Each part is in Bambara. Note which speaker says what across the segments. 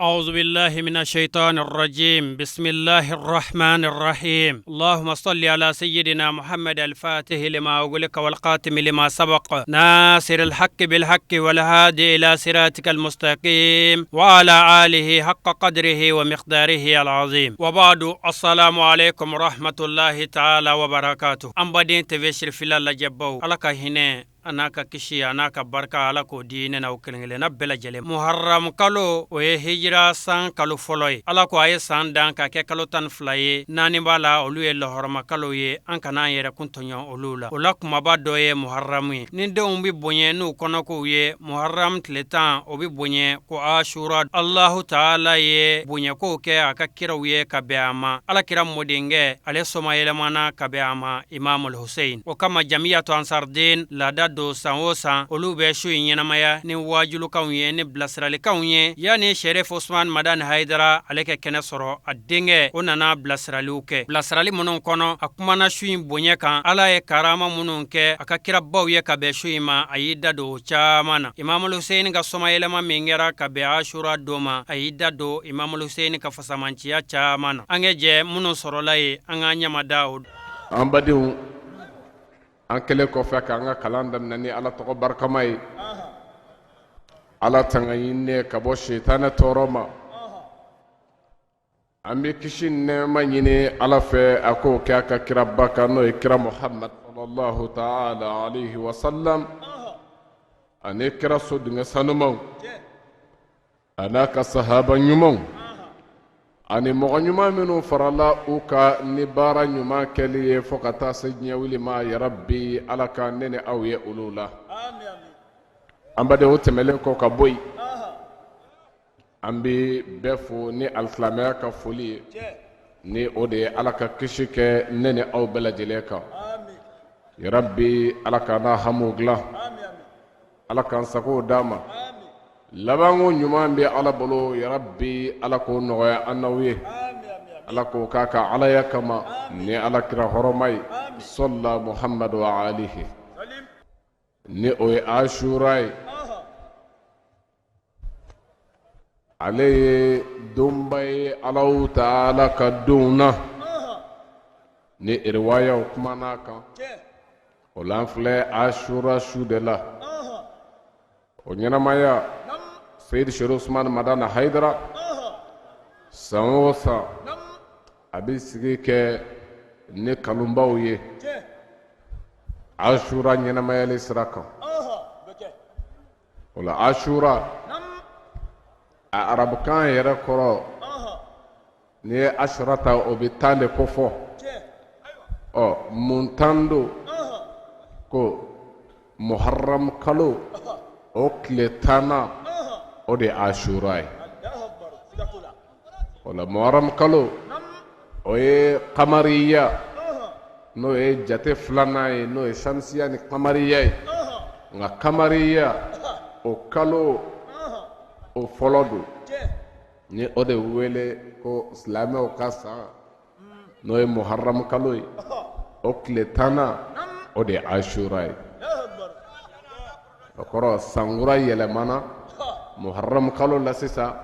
Speaker 1: أعوذ بالله من الشيطان الرجيم بسم الله الرحمن الرحيم اللهم صل على سيدنا محمد الفاتح لما أغلق والقاتم لما سبق ناصر الحق بالحق والهادي إلى صراطك المستقيم وعلى آله حق قدره ومقداره العظيم وبعد السلام عليكم ورحمة الله تعالى وبركاته An baden TV Sirifila lajɛbaw Ala ka hinɛ a n'a ka kisi a n'a ka barika Ala k'o di ne n'aw kelen-kelenna bɛɛ lajɛlen Muharram kalo o ye hijira san kalo fɔlɔ ye Ala ko a ye san dan ka kɛ kalo 12 ye naani b'a la olu ye lɔhɔrɔma kalo ye an kana an yɛrɛ kun tɔɲɔ olu la o la kumaba dɔ ye Muharram ye ni denw bɛ bonya n'u kɔnɔkow ye Muharram tile 10 o bɛ bonya ko Ashura Alahu taala ye bonyakow kɛ a ka kiraw ye ka bɛn a ma Ala kira mɔdenkɛ ale somayɛlɛmana ka bɛn a ma Imamul Hussein o kama Jamiyatu Ansarden laada don san o san olu bɛ su in ɲɛnamaya ni waajulukanw ye ni bilasiralikanw ye yanni Sherif Usman Madani Hayidara ale kɛ kɛnɛ sɔrɔ a denkɛ o nana bilasiraliw kɛ bilasirali minnu kɔnɔ a kumana su in bonya kan Ala ye karama minnu kɛ a ka kirabaw ye ka bɛn su in ma a y'i da don o caman na Imamul Hussein ka somayɛlɛma min kɛra ka bɛn Ashura don ma a y'i da don Imamul Hussein ka fasamanciya caman na an kɛ jɛ minnu sɔrɔla ye an k'an ɲɛmada o
Speaker 2: An badenw an kɛlen kɔfɛ k'an ka kalan daminɛ ni ala tɔgɔ barikama ye ala tanga ɲini ka bɔ sitanɛ tɔɔrɔ ma an bɛ kisi nɛɛma ɲini ala fɛ a k'o kɛ a ka kiraba kan n'o ye kira muhamad sallallahu ta'ala alayhi wa sallam ani kira so denkɛ sanumaw a n'a ka sahaba ɲumanw ani mɔgɔ ɲuman minnu farala u kan ni baara ɲuman kɛli ye fo ka taa se diɲɛ wuli ma yarabi ala ka ne ni aw ye olu la an badenw o tɛmɛlen kɔ ka bɔ yen an bɛ bɛɛ fo ni alisilamɛya ka foli ye ni o de ye ala ka kisi kɛ ne ni aw bɛɛ lajɛlen kan yarabi ala k'an n'a hamiw dilan ala k'an sagow d'an ma labanko ɲuman bɛ ala bolo yarabi ala k'o nɔgɔya an n'aw ye ala k'o k'a ka alaya kama ni ala kira hɔrɔma ye sɔla muhamadu wa alihi ni o ye asura ye ale ye donba ye alahu taala ka donw na ni riwayaw kumana a kan o la an filɛ asura su de la o ɲɛnamaya seyidi seri usumani madani hayidara san o san a bɛ sigi kɛ ni kanubaw ye asura ɲɛnamayali sira kan o la asura a arabukan yɛrɛ kɔrɔ n'i ye asura ta o bɛ tan de kofɔ ɔ mun tan don ko muharram kalo o tile tannan o de ye asura ye o la muharram kalo o ye kamariya n'o ye jate filanan ye n'o ye samisiya ni kamariya ye nka kamariya o kalo o fɔlɔ don ni o de wele ko silamɛw ka san n'o ye muharram kalo ye o tile tannan o de ye asura ye o kɔrɔ sankura yɛlɛmana muharram kalo la sisan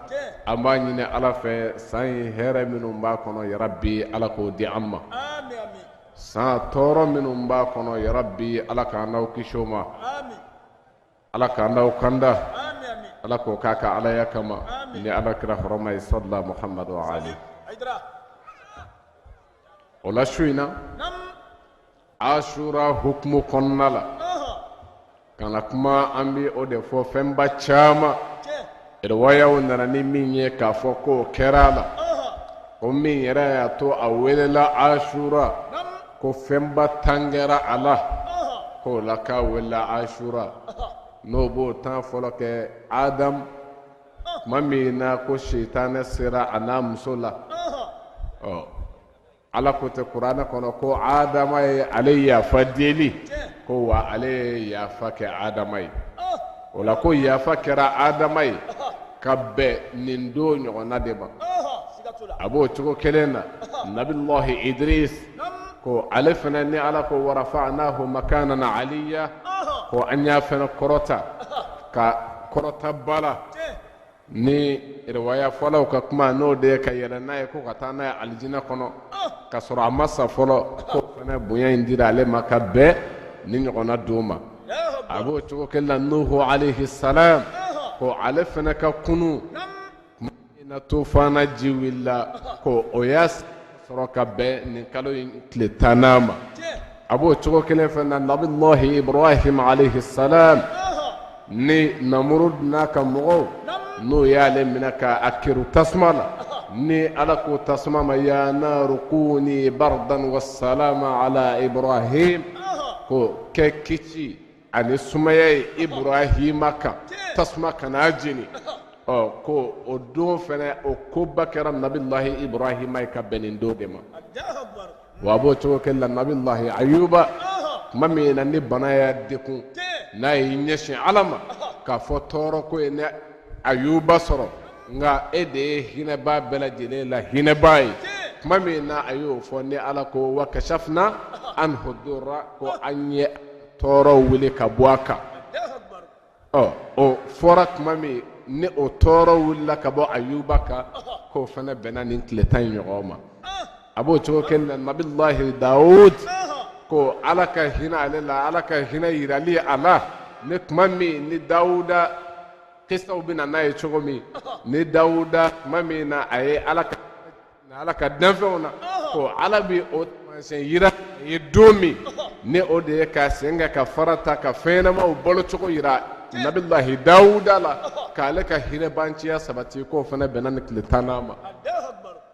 Speaker 2: an b'a ɲini ala fɛ san in hɛrɛ minnu b'a kɔnɔ yarabi ala k'o di an ma san tɔɔrɔ minnu b'a kɔnɔ yarabi ala k'an n'aw kisi o ma ala k'an n'aw kanda ala k'o k'a ka alaya kama ni ala kira hɔrɔma ye sɔla muhamadu ali o la su in na asura hukumu kɔnɔna la ka na kuma an bɛ o de fɔ fɛnba caman riwayaw nana ni min ye k'a fɔ k'o kɛra a la ko min yɛrɛ y'a to a welela asura ko fɛnba tan kɛra a la k'o la k'a welela asura n'o b'o tan fɔlɔ kɛ adamu tuma min na ko sitanɛ sera a n'a muso la ɔ ala ko tɛ kuranɛ kɔnɔ ko adama ye ale yafa deli ko wa ale ye yafa kɛ adama ye o la ko yafa kɛra adama ye ka bɛn nin don ɲɔgɔnna de ma a b'o cogo kelen na nabilahi idris ko ale fana ni ala ko warafa'nahu makanan aliya ko an y'a fana kɔrɔta ka kɔrɔta ba la. Ni riwaya fɔlaw ka kuma n'o de ye ka yɛlɛ n'a ye ko ka taa n'a ye alijinɛ kɔnɔ ka sɔrɔ a ma sa fɔlɔ, k'o fana bonya in dira ale ma ka bɛn nin ɲɔgɔnna don ma. A b'o cogo kelen na Nuhu alayhi salam, ko ale fana ka kunun tuma min na tufana ji wulila, ko o y'a sɔrɔ ka bɛn nin kalo in tile tannan ma. A b'o cogo kelen fana na Nabilahi Ibrahim alayhi salam, ni Namurud n'a ka mɔgɔw n'o y'ale minɛ k'a kɛrun tasuma la, ni Ala ko tasuma ma ya naru kuni bardan wa salama ala Ibrahim, ko kɛ kisi ani sumaya ye Ibrahima kan, tasuma kana a jeni. Ɔ ko o don fana o koba kɛra Nabilahi Ibrahima ye ka bɛn nin don de ma. Wa a b'o cogo kelen la Nabilahi Ayuba, tuma min na ni bana y'a degun, n'a y'i ɲɛsin Ala ma k'a fɔ tɔɔrɔ ko ye ne Ayuba sɔrɔ, nka e de ye hinɛbaa bɛɛ lajɛlen la hinɛbaa ye. Tuma min na a y'o fɔ, ni Ala ko wa kashafna anhu durra, ko an ye tɔɔrɔ wuli ka bɔ a kan. Ɔ o fɔra tuma min ni o tɔɔrɔ wulila ka bɔ Ayuba kan, k'o fana bɛnna nin tile tan in ɲɔgɔn ma. A b'o cogo kelen na Nabilahi Dawud, ko Ala ka hinɛ ale la, Ala ka hinɛ yirali a la, ni tuma min ni Dawuda kisaw bɛ na n'a ye cogo min, ni Dawuda tuma min na a ye Ala ka Ala ka danfɛnw na, ko Ala bɛ o taamasiyɛn yira a ye don min, ni o de ye k'a sen kɛ ka fara ta ka fɛnɲɛnamaw balocogo yira Nabilahi Dawuda la, k'ale ka hinɛbanciya sabati, k'o fana bɛnna ni tile tannan ma.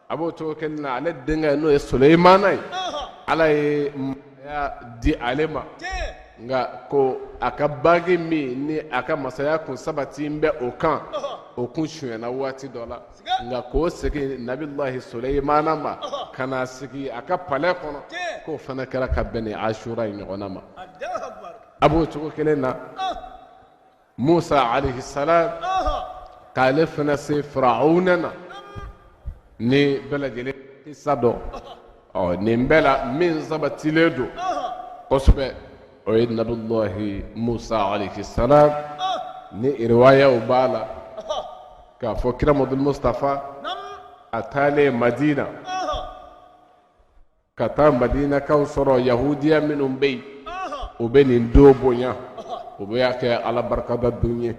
Speaker 2: A b'o cogo kelen na ale denkɛ n'o ye Soleyimana ye, Ala ye masaya di ale ma, nka ko a ka bagi min ni a ka masaya kun sabati bɛ o kan, o kun sonyɛna waati dɔ la. Nka k'o segin Nabilahi Soleyimana ma ka na sigi a ka palais kɔnɔ, k'o fana kɛra ka bɛn ni Asura in ɲɔgɔnna ma. A b'o cogo kelen na Musa alayhi salam, k'ale fana se Firawuna na, ni bɛɛ lajɛlen kisa dɔn. Ɔ nin bɛɛ la min sabatilen don kosɛbɛ, o ye Nabilahi Musa alayhi salam, ni riwayaw b'a la k'a fɔ kira Muhamadu Mustafa a taalen Madina ka taa Madinakaw sɔrɔ, yahudiya minnu bɛ yen, u bɛ nin don bonya, u bɛ y'a kɛ Ala barikada don ye.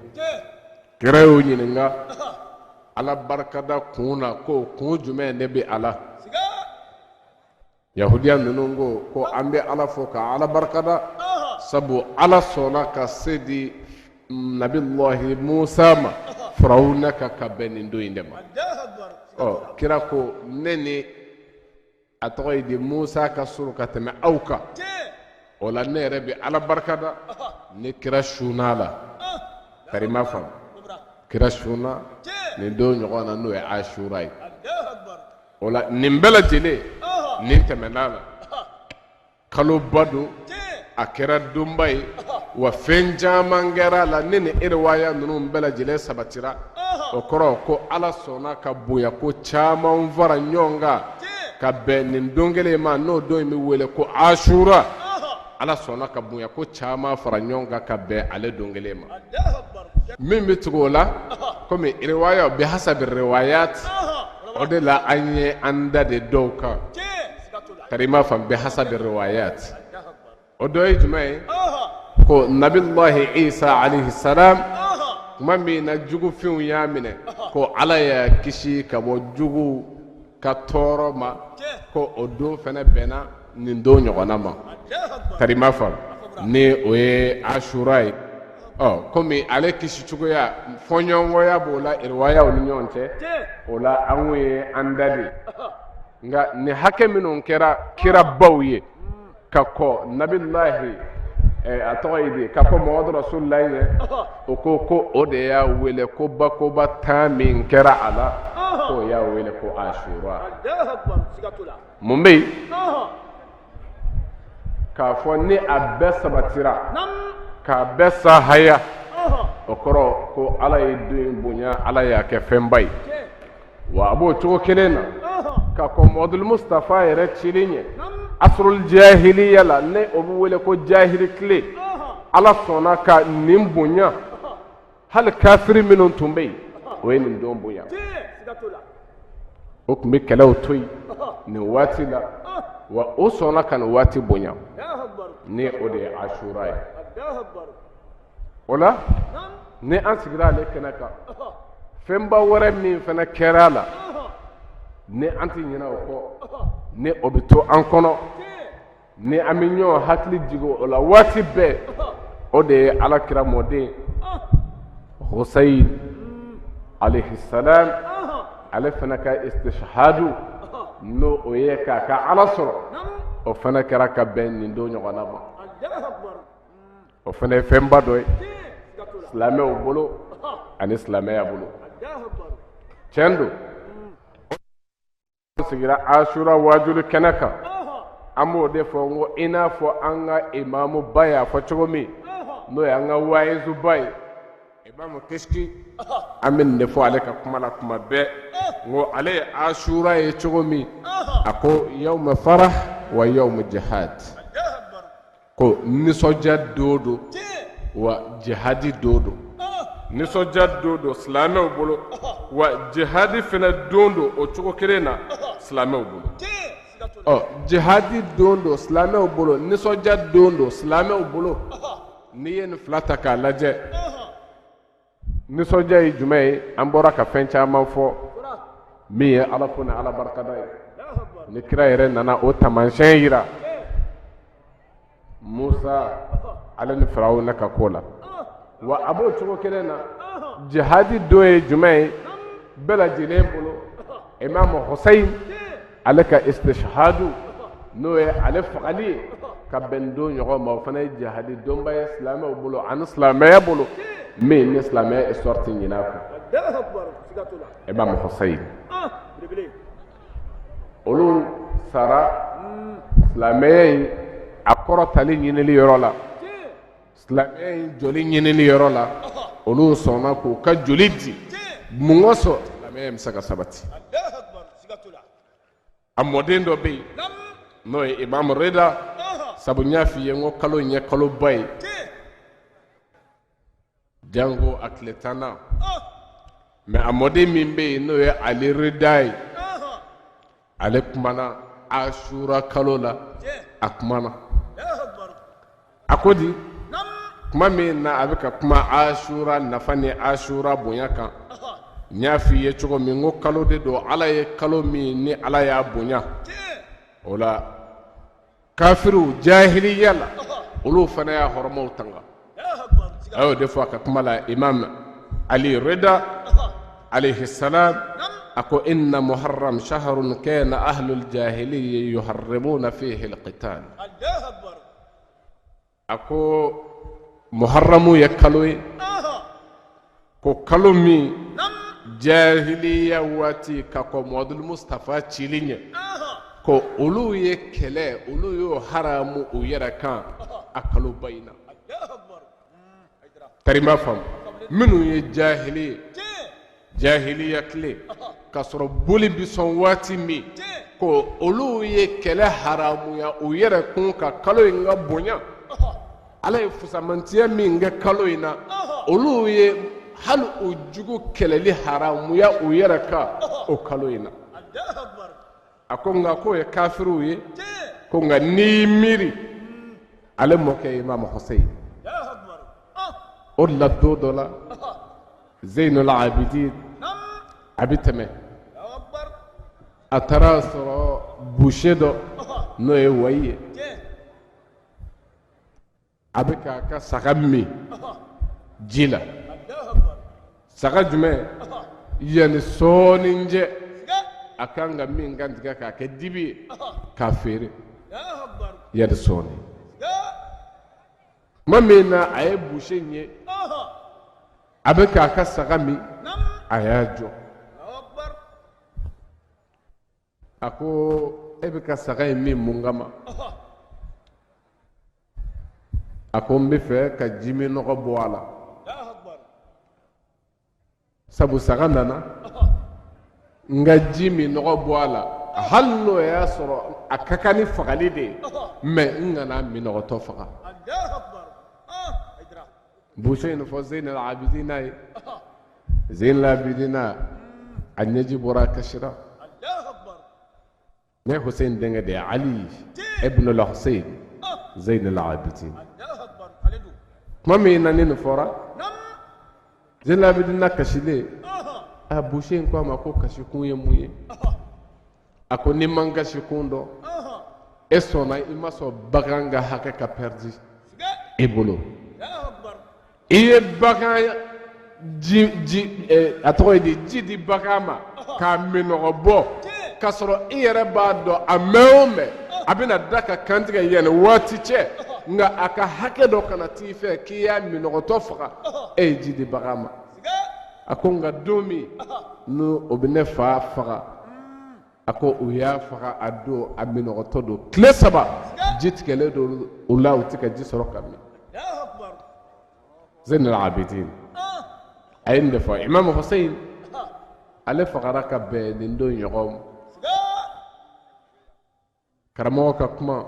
Speaker 2: Kira y'u ɲininka Ala barikada kun na, ko kun jumɛn de bɛ a la? Yahudiya ninnu ko ko an bɛ Ala fo ka Ala barikada, sabu Ala sɔnna ka se di Nabilahi Musa ma Firawuna kan ka bɛn nin don in de ma. Ɔ kira ko ne ni a tɔgɔ ye di Musa ka surun ka tɛmɛ aw kan, o la ne yɛrɛ bɛ Ala barikada. Ni kira sunna a la, tari ma faamu, kira sunna nin don ɲɔgɔn na, n'o ye Asura ye. O la nin bɛɛ lajɛlen nin tɛmɛna la, kaloba don, a kɛra donba ye, wa fɛn caman kɛra a la. Ni nin riwaya ninnu bɛɛ lajɛlen sabatira, o kɔrɔ ko Ala sɔnna ka bonya ko caman fara ɲɔgɔn kan ka bɛn nin don kelen ma, n'o don in bɛ wele ko Asura. Ala sɔnna ka bonya ko caman fara ɲɔgɔn kan ka bɛn ale don kelen ma. Min bɛ tugu o la, komi riwaya bi hasabi riwayat, o de la an ye an da de dɔw kan, tari ma faamu, bi hasabi riwayat. O dɔ ye jumɛn ye? Ko Nabilahi Isa alayhi salam, tuma min na jugufinw y'a minɛ, ko Ala y'a kisi ka bɔ juguw ka tɔɔrɔ ma, ko o don fana bɛnna nin don ɲɔgɔnna ma, tari ma faamu, ni o ye Asura ye. Ɔ komi ale kisi cogoya fɔɲɔgɔnkɔya b'o la riwayaw ni ɲɔgɔn cɛ, o la an kun ye an da de. Nka nin hakɛ minnu kɛra kirabaw ye ka kɔn Nabilahi a tɔgɔ ye di, ka kɔn Muhamadu Rasulilayi ɲɛ, o ko ko o de y'a wele ko bakoba tan min kɛra a la, k'o y'a wele ko Asura. Mun bɛ yen k'a fɔ ni a bɛɛ sabatira k'a bɛɛ sahaya, o kɔrɔ ko Ala ye don in bonya, Ala y'a kɛ fɛnba ye. Wa a b'o cogo kelen na ka kɔn Muhamadu Mustafa yɛrɛ cili ɲɛ, asrul jahiliya la, ni o bɛ wele ko jahili tile, Ala sɔnna ka nin bonya. Hali kafiri minnu tun bɛ yen. o ye nin don bonya o tun bɛ kɛlɛw to yen nin waati la wa o sɔnna ka nin waati bonya ni o de ye asura ye o la ni an sigira ale kɛnɛ kan fɛnba wɛrɛ min fana kɛra a la ni an tɛ ɲinɛ o kɔ ni o bɛ to an kɔnɔ ni an bɛ ɲɔgɔn hakili jigin o la waati bɛɛ o de ye ala kira mɔden Husayn alayhi salam ale fana ka istishhadu n'o o ye k'a ka ala sɔrɔ o fana kɛra ka bɛn nin don ɲɔgɔnna ma o fana ye fɛnba dɔ ye silamɛw bolo ani silamɛya bolo tiɲɛ don sigira asura waajuli kɛnɛ kan an b'o de fɔ n ko i n'a fɔ an ka imamuba y'a fɔ cogo min n'o ye an ka waayizuba ye imamu kisiki an bɛ nin de fɔ ale ka kuma la kuma bɛɛ n ko ale ye asura ye cogo min a ko yawma farah wa yawma jihad ko nisɔndiya don don wa jihadi don don nisɔndiya don don silamɛw bolo wa jihadi fana don don o cogo kelen na silamɛw bolo ɔ jihadi don don silamɛw bolo nisɔndiya don don silamɛw bolo n'i ye nin fila ta k'a lajɛ nisɔndiya ye jumɛn ye an bɔra ka fɛn caman fɔ min ye ala fo ni ala barikada ye ni kira yɛrɛ nana o taamasiyɛn yira musa ale ni firawuna ka ko la wa a b'o cogo kelen na jihadi don ye jumɛn ye bɛɛ lajɛlen bolo imamu husayn ale ka istishhadu n'o ye ale fagali ye ka bɛn don ɲɔgɔn ma o fana ye jihadi donba ye silamɛw bolo ani silamɛya bolo min ni silamɛya histoire tɛ ɲinɛ a kɔ imamu husayn olu sara silamɛya in a kɔrɔtali ɲinili yɔrɔ la silamɛya in jɔli ɲinili yɔrɔ la olu sɔnna k'u ka joli di mun kosɔn silamɛya in bɛ se ka sabati a mɔden dɔ bɛ yen n'o ye imam rida sabu n y'a f'i ye n ko kalo in ye kaloba ye janko a tile tannan mais a mɔden min bɛ yen n'o ye ali rida ye ale kumana asura kalo la a kumana a ko di kuma min na a bɛ ka kuma asura nafa ni asura bonya kan n y'a f'i ye cogo min ko kalo de don ala ye kalo min ni ala y'a bonya o la kafiriw jahiliya la olu fana y'a hɔrɔmaw tanga a y'o de fɔ a ka kuma la imam ali rida alayhi salam a ko inna muharram shahrun kana ahlul jahiliya yuharrimuna fihi alqital a ko muharramu ye kalo ye ko kalo min jahiliya waati ka kɔn muhamadu mustafa cili ɲɛ ko olu ye kɛlɛ olu y'o haramu u yɛrɛ kan a kaloba in na tari b'a faamu minnu ye jahili ye jahiliya tile k'a sɔrɔ boli bɛ sɔn waati min ko olu ye kɛlɛ haramuya u yɛrɛ kun ka kalo in ka bonya ala ye fusamantiya min kɛ kalo in na olu ye hali u jugu kɛlɛli haramuya u yɛrɛ kan o kalo in na a ko nka k'o ye kafiriw ye ko nka n'i y'i miiri ale mɔkɛ ye imam Hussein o de la don dɔ la Zeynul Abidin a bɛ tɛmɛ a taara sɔrɔ boucher dɔ n'o ye wayi ye a bɛ k'a ka saga min ji la saga jumɛn yanni sɔɔni cɛ a kan ka min kantigɛ k'a kɛ dibi ye k'a feere yanni sɔɔni tuma min na a ye boucher in ye a bɛ k'a ka saga min a y'a jɔ a ko e bɛ ka saga in min mun kama a ko n bɛ fɛ ka jiminnɔgɔ bɔ a la sabu saga nana n ka ji minnɔgɔ bɔ a la hali n'o y'a sɔrɔ a ka kan ni fagali de ye mais n kana minnɔgɔtɔ faga boucher in fɔ Zeynal Abidina ye. Zeynalabidina a ɲɛji bɔra a kasira ne Hussein denkɛ de ye Ali ibn al-Hussein Zeynal Abidin tuma min na ni nin fɔra Zeynalabidina kasilen a buse in ko a ma ko kasikun ye mun ye a ko n'i ma n kasikun dɔn e sɔnna i ma sɔn bagan ka hakɛ ka pɛridi e bolo i ye bagan ji ji a tɔgɔ ye di ji di bagan ma k'a minnɔgɔ bɔ k'a sɔrɔ i yɛrɛ b'a dɔn a mɛn o mɛn a bɛna da ka kantigɛ yanni waati cɛ nka a ka hakɛ dɔ kana t'i fɛ k'i y'a minnɔgɔtɔ faga e ye ji di bagan ma a ko nka don min n'o o bɛ ne fa faga a ko u y'a faga a don a minnɔgɔtɔ don tile saba ji tigɛlen don u la u tɛ ka ji sɔrɔ ka min Zeynal Abidin a ye nin de fɔ Imam Hussein ale fagara ka bɛn nin don ɲɔgɔn ma karamɔgɔ ka kuma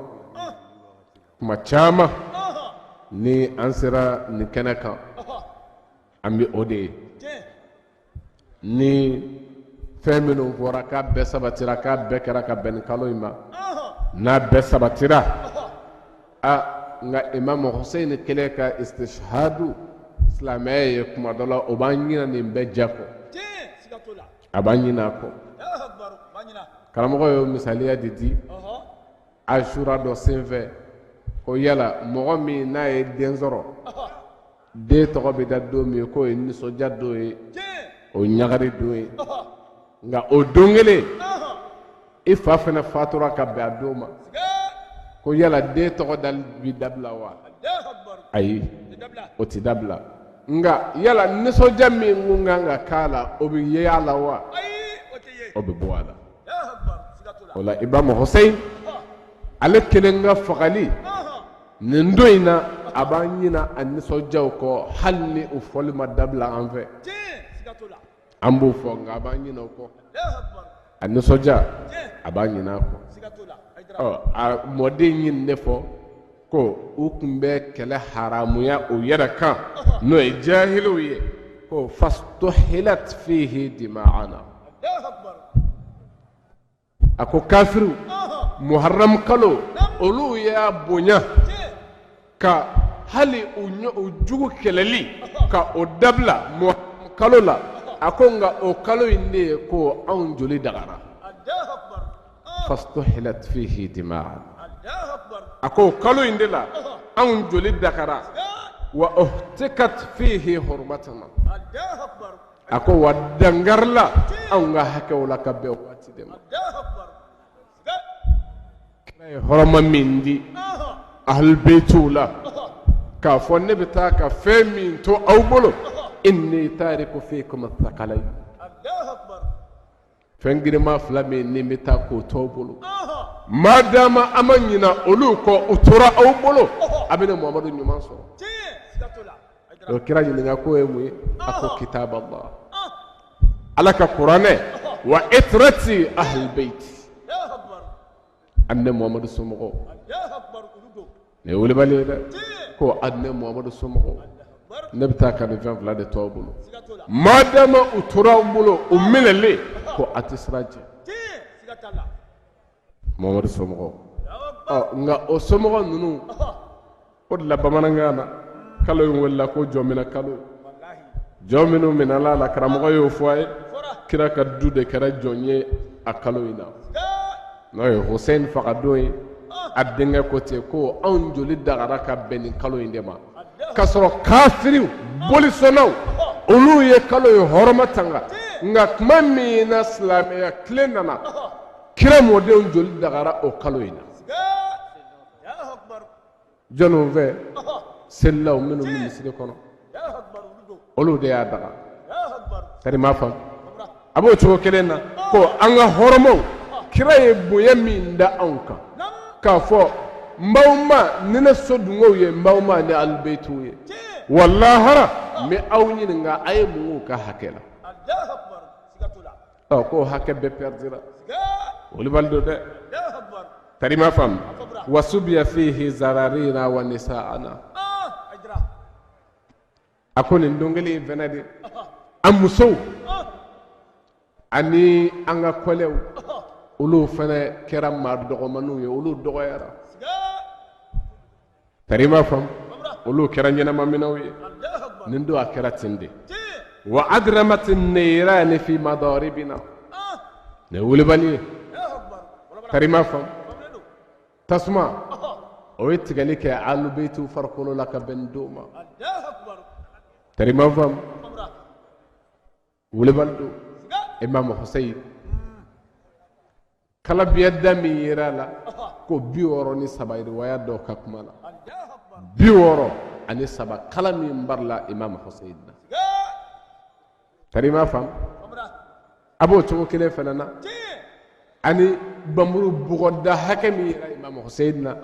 Speaker 2: kuma caman ni an sera nin kɛnɛ kan an bɛ o de ye ni fɛn minnu fɔra k'a bɛɛ sabatira k'a bɛɛ kɛra ka bɛn nin kalo in ma n'a bɛɛ sabatira a nka Imam Hussein kɛlen ka istishhadu silamɛya ye kuma dɔ la o b'an ɲina nin bɛɛ ja kɔ a b'an ɲina a kɔ karamɔgɔ y'o misaliya de di asura dɔ senfɛ ko yala mɔgɔ min n'a ye den sɔrɔ den tɔgɔ bɛ da don min k'o ye nisɔndiya don ye o ɲagari don ye nka o don kelen i fa fana fatura ka bɛn a don ma ko yala den tɔgɔ dali bɛ dabila wa ayi o tɛ dabila nka yala nisɔndiya min kun kan ka k'a la o bɛ ye a la wa o bɛ bɔ a la o la Imam Hussein ale kelen ka fagali nin don in na a b'an ɲina a nisɔndiyaw kɔ hali ni o fɔli ma dabila an fɛ an b'o fɔ nka a b'an ɲina o kɔ a nisɔndiya a b'an ɲina a kɔ ɔ a mɔden ye nin de fɔ ko u tun bɛ kɛlɛ haramuya u yɛrɛ kan n'o ye jahiliw ye ko fastuhilat fihi dima'ana a ko kafiriw muharram kalo olu y'a bonya ka hali u jugu kɛlɛli ka o dabila muharram kalo la a ko nka o kalo in de ye ko anw joli dagara fastuhilat fihi dima'ana a ko kalo in de la anw joli dagara wa uhtikat fihi hurmatana a ko wa dankarila anw ka hakɛw la ka bɛn waati de ma kira ye hɔrɔma min di ahlulbeytiw la k'a fɔ ne bɛ taa ka fɛn min to aw bolo inni tariku fikum thaqalayn fɛn girinma fila min ni n bɛ taa k'o to aw bolo madama a ma ɲina olu kɔ u tora aw bolo a bɛ ne Muhamadu ɲuman sɔrɔ o kira ɲininka k'o ye mun ye a ko kitab Allah ala ka kuranɛ wa itrati ahlul bait ani ne Muhamadu somɔgɔw nin ye welebali ye dɛ ko ani ne Muhamadu somɔgɔw ne bɛ taa ka nin fɛn fila de to aw bolo madama u tora aw bolo u minɛlen ko a tɛ siran cɛ Muhamadu somɔgɔw ɔ nka o somɔgɔ ninnu o de la bamanankan na kalo in welela ko jɔnminɛ kalo jɔn minnu minɛla a la karamɔgɔ y'o fɔ a ye kira ka du de kɛra jɔn ye a kalo in na n'o ye Hussein fagadon ye a denkɛ ko ten ko anw joli dagara ka bɛn nin kalo in de ma k'a sɔrɔ kafiriw bolisɔnnaw olu ye kalo in hɔrɔma tanga nka tuma min na silamɛya tile nana kira mɔdenw joli dagara o kalo in na jɔnniw fɛ selilaw minnu bɛ misiri kɔnɔ olu de y'a daga tari m'a faamu a b'o cogo kelen na ko an ka hɔrɔmaw kira ye bonya min da anw kan k'a fɔ n b'aw ma ni ne sodunkew ye n b'aw ma ni alibeyitiw ye wa lahara n bɛ aw ɲininka a ye mun k'u ka hakɛ la ɔ k'o hakɛ bɛɛ pɛridira wolobali don dɛ tari m'a faamu wa subiya fihi zararina wa nisaana a ko nin don kelen in fɛnɛ de An musow ani an ka kɔlɛw, olu fana kɛra maa dɔgɔmanw ye, olu dɔgɔyara. Tari m'a faamu, olu kɛra ɲɛnamaminɛw ye. Nin don a kɛra ten de. Wa adramat nirani fi madaribina, nin ye wulibali ye. Tari m'a faamu, tasuma o ye tigɛli kɛ alubetiw farikolo la ka bɛn nin don ma. Tari m'a faamu, wulibali don. Imam Hussein kalabiya da min yera a la ko 63, riwaya dɔw ka kuma la 63 kala min barila Imam Hussein na. Tari m'a faamu, a b'o cogo kelen fana na ani bamuru bugɔda hakɛ min yera Imam Hussein na,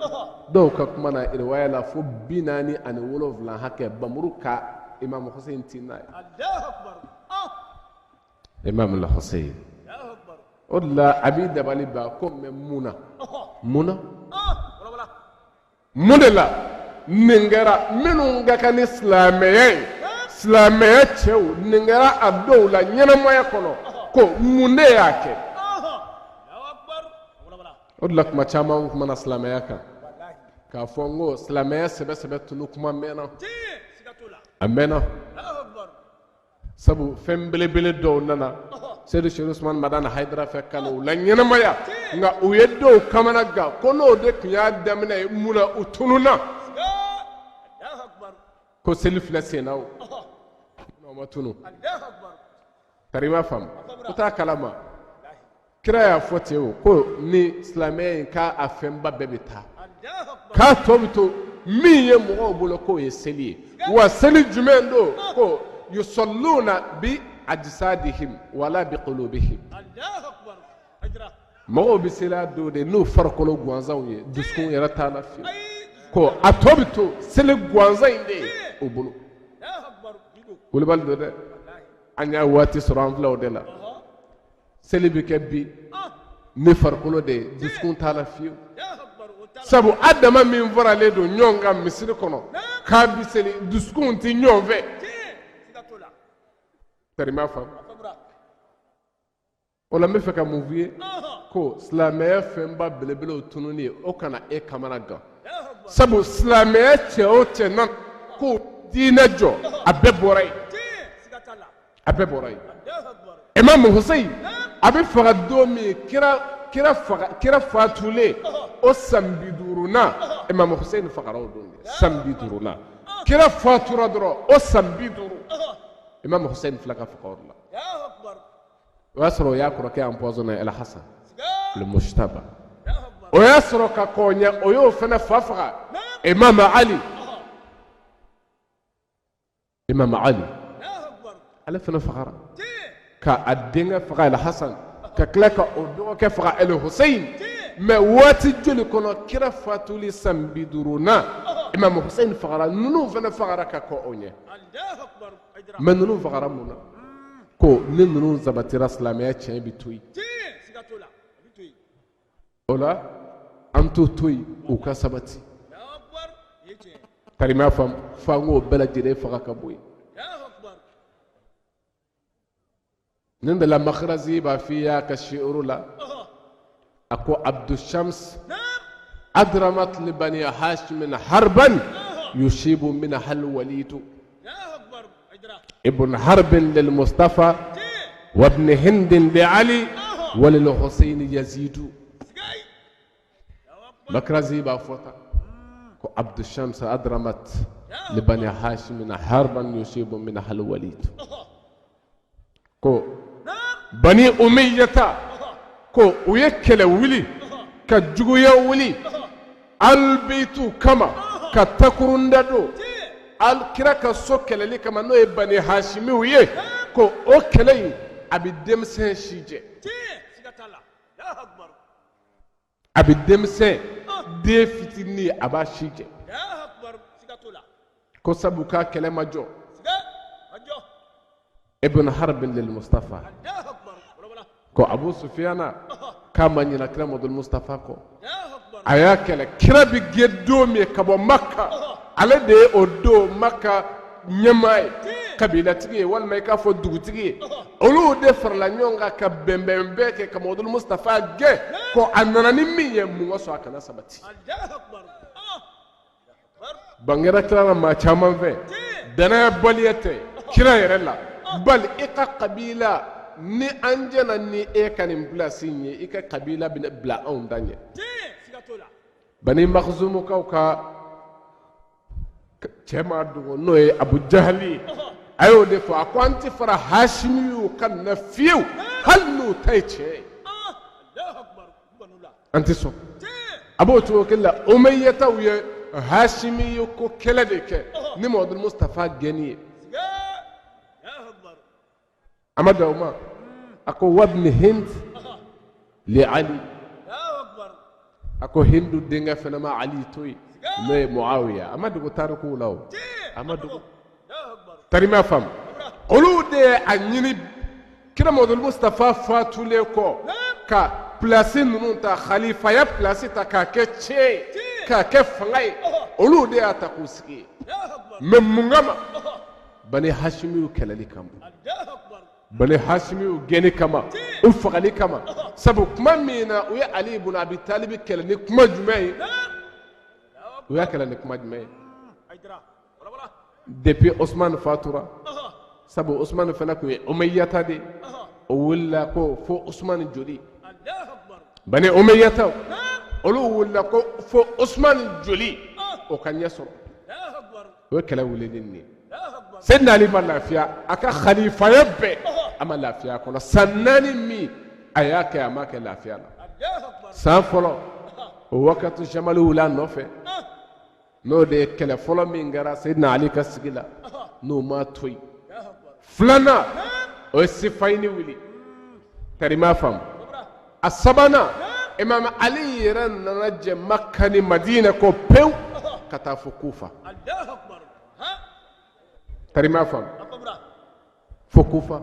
Speaker 2: dɔw ka kuma na riwaya la fo 47 hakɛ bamuru ka Imam Hussein tin n'a ye. Imam Hussein, o de la a b'i dabali ban ko mɛ mun na, mun na, mun de la nin kɛra? Minnu ka kan ni silamɛya ye, silamɛya cɛw, nin kɛra a dɔw la ɲɛnamaya kɔnɔ, ko mun de y'a kɛ? O de la kuma caman n kumana silamɛya kan k'a fɔ n ko silamɛya sɛbɛ sɛbɛ tunu kuma mɛnna, a mɛnna, sabu fɛn belebele dɔw nana Seyidu Seyidu Usumani Madani Hayidara fɛ ka na u la ɲɛnamaya, nka u ye dɔw kamana gan ko n'o de tun y'a daminɛ ye, mun na u tununna? Ko seli filɛ sen na, o ma tunu. Tari m'a faamu, u t'a kalama kira y'a fɔ ten o, ko ni silamɛya in k'a a fɛnba bɛɛ bɛ taa, k'a tɔ bɛ to min ye mɔgɔw bolo k'o ye seli ye. Wa seli jumɛn don? Ko yusalluna bi ajsadihim wala bi qulubihim. Mɔgɔw bɛ seli a don de n'u farikolo gansanw ye, dusukun yɛrɛ t'a la fiyewu. Ko a tɔ bɛ to seli gansan in de ye u bolo. Wulibali don dɛ, an y'a waati sɔrɔ, an filɛ o de la. Seli bɛ kɛ bi ni farikolo de ye, dusukun t'a la fiyewu, sabu adama min faralen don ɲɔgɔn kan misiri kɔnɔ k'a bi seli, dusukun tɛ ɲɔgɔn fɛ. Tari m'a faamu, o la n bɛ fɛ ka mun f'i ye? Ko silamɛya fɛnba belebelew tununi, o kana e kamana gan, sabu silamɛya cɛ o cɛ na ko diinɛ jɔ, a bɛɛ bɔra yen, a bɛɛ bɔra yen. Imam Hussein a bɛ faga don min, kira faga, kira fatulen o san 50nan, Imam Hussein fagara o don de. San 50nan kira fatura dɔrɔn, o san 50 Imam Hussein filɛ ka faga o de la. O y'a sɔrɔ o y'a kɔrɔkɛ empoisonné, El Hassan le Mujtaba. O y'a sɔrɔ ka kɔn ɲɛ, o y'o fana fa faga, Imam Ali. Imam Ali ale fana fagara ka a denkɛ faga El Hasan, ka tila ka o dɔgɔkɛ faga El Hussein. Mais waati joli kɔnɔ? Kira fatuli san 50nan, Imam Hussein fagara, ninnu fana fagara ka kɔn o ɲɛ. Mais ninnu fagara mun na? Ko ni ninnu sabatira, silamɛya tiɲɛ bɛ to yen. O la an t'o to yen u ka sabati. Tari m'a faamu, f'an k'o bɛɛ lajɛlen faga ka bɔ yen. Nin de la Makarazi b'a f'i y'a ka shi'uru la, a ko Abdu Shams adramat li bani hashimin harban yushibu min hal walidu ibn harbin lil mustafa wa ibn hindin li ali wa lil husaini yazidu. Makarazi b'a fɔ tan ko Abdu Shams adramat li bani hashimin harban yusibu min hal walid, ko bani umiyata ko u ye kɛlɛ wuli ka juguya wuli alibeitu kama, ka takurunda don al kira ka so kɛlɛli kama, n'o ye bani hashimiw ye, ko o kɛlɛ in a bɛ denmisɛn si jɛ, a bɛ denmisɛn den fitinin, a b'a si jɛ, ko sabu k'a kɛlɛ ma jɔ. Ibn harbin lil mustafa, ko Abu Sufiyana k'a ma ɲina kira Muhamadu Mustafa kɔ, a y'a kɛlɛ. Kira bɛ gɛn don min ka bɔ Maka, ale de ye o don Maka ɲɛmaa ye. kabilatigi ye walima i k'a fɔ dugutigi ye olu de farala ɲɔgɔn kan ka bɛnbɛn bɛɛ kɛ ka Mamadu Mustafa gɛn ko a nana ni min ye mun kosɔn a kana sabati ban kɛra kira la maa caman fɛ dannayabaliya tɛ kira yɛrɛ la bali i ka kabila ni an jɛna ni e ka nin pilasi in ye i ka kabila bɛna bila anw da ɲɛ Bani Makhzumukaw ka cɛ maa dogo n'o ye Abu Jahali ye a y'o de fɔ a ko an tɛ fara Hashimiw kan na fiyewu hali n'u ta ye tiɲɛ ye an tɛ sɔn a b'o cogo kelen la Umayyataw ye Hashimi ko kɛlɛ de kɛ ni Mamadu Mustafa gɛnni ye a ma dan o ma a ko wabni Hind li Ali a ko Hindu denkɛ fana ma Ali to yen n'o ye Muawiya a ma dogo tarikuw la o a ma dogo tari m'a faamu olu de ye a ɲini kira Mamadu Mustafa fatulen kɔ ka pilasi ninnu ta khalifaya pilasi ta k'a kɛ tiɲɛ ye k'a kɛ fanga ye olu de y'a ta k'u sigi yen mais mun kama Bani Hashimiw kɛlɛli kama Bani Hashimiw gɛnni kama u fagali kama sabu kuma min na u ye Ali ibn Abi Talib kɛlɛ ni kuma jumɛn ye u y'a kɛlɛ ni kuma jumɛn ye depuis Osman fatura sabu Osman fana tun ye Umayyata de o wulila ko fo Osman joli Bani Umayyataw olu wulila ko fo Osman joli o ka ɲɛ sɔrɔ o ye kɛlɛ wuli ni nin ye Seydina Ali ma lafiya a ka khalifaya bɛɛ a ma lafiya a kɔnɔ san 4 min a y'a kɛ a ma kɛ lafiya la san fɔlɔ o wakatu jamali wuli a nɔfɛ n'o de ye kɛlɛ fɔlɔ min kɛra Seydina Ali ka sigi la n'o ma to yen filanan o ye Sifayini wuli tari m'a faamu a sabanan Imam Ali yɛrɛ nana jɛ Maka ni Madina kɔ pewu ka taa fo Kufa tari m'a faamu fo Kufa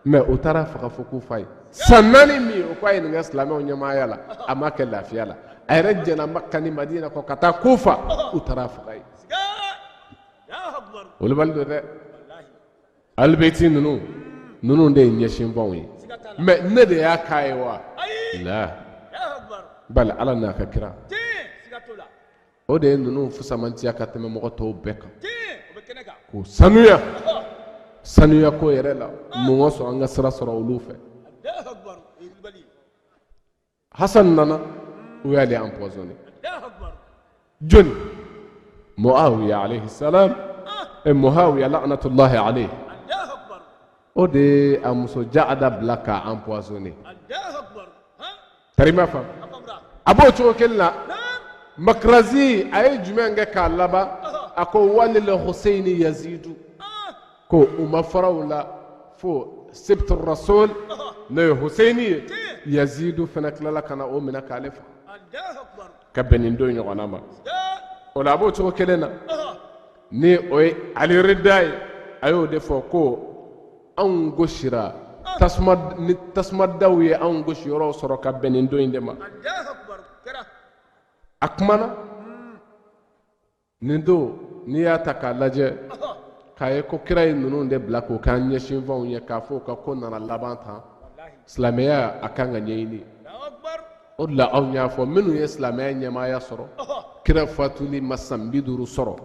Speaker 2: mais u taara faga fo Kufa yen san 4 min o ko a ye nin kɛ silamɛw ɲɛmaaya la a ma kɛ lafiya la a yɛrɛ jɛna Maka ni Madina kɔ ka taa Kufa u taara faga yen wulibali don dɛ alibeti ninnu ninnu de ye ɲɛsinfanw ye mais ne de y'a k'a ye wa la bali ala n'a ka kira o de ye ninnu fusamantiya ka tɛmɛ mɔgɔ tɔw bɛɛ kan k'u sanuya sanuya ko yɛrɛ la mun kosɔn an ka sira sɔrɔ olu fɛ Hasan nana u y'ale empoisonné jɔni Muawiya alayhi salam e Muawiya la'natullahi alayhi o de ye a muso Jaada bila k'a empoisonné tari m'a faamu a b'o cogo kelen la Makrazi a ye jumɛn kɛ k'a laban a ko walil Huseyni Yazidu ko u ma fara u la fo sibtu rasul n'o ye Huseyni ye Yazidu fana tilala ka na o minɛ k'ale faga ka bɛn nin don ɲɔgɔnna ma o la a b'o cogo kelen na ni o ye Ali Rida ye a y'o de fɔ ko anw gosira tasuma ni tasuma daw ye anw gosi yɔrɔ sɔrɔ ka bɛn nin don in de ma a kumana nin don n'i y'a ta k'a lajɛ k'a ye ko kira ye ninnu de bila k'o k'an ɲɛsinfanw ye k'a fɔ u ka ko nana laban tan silamɛya a kan ka ɲɛɲini o de la anw y'a fɔ minnu ye silamɛya ɲɛmaaya sɔrɔ kira fatuli ma san 50 sɔrɔ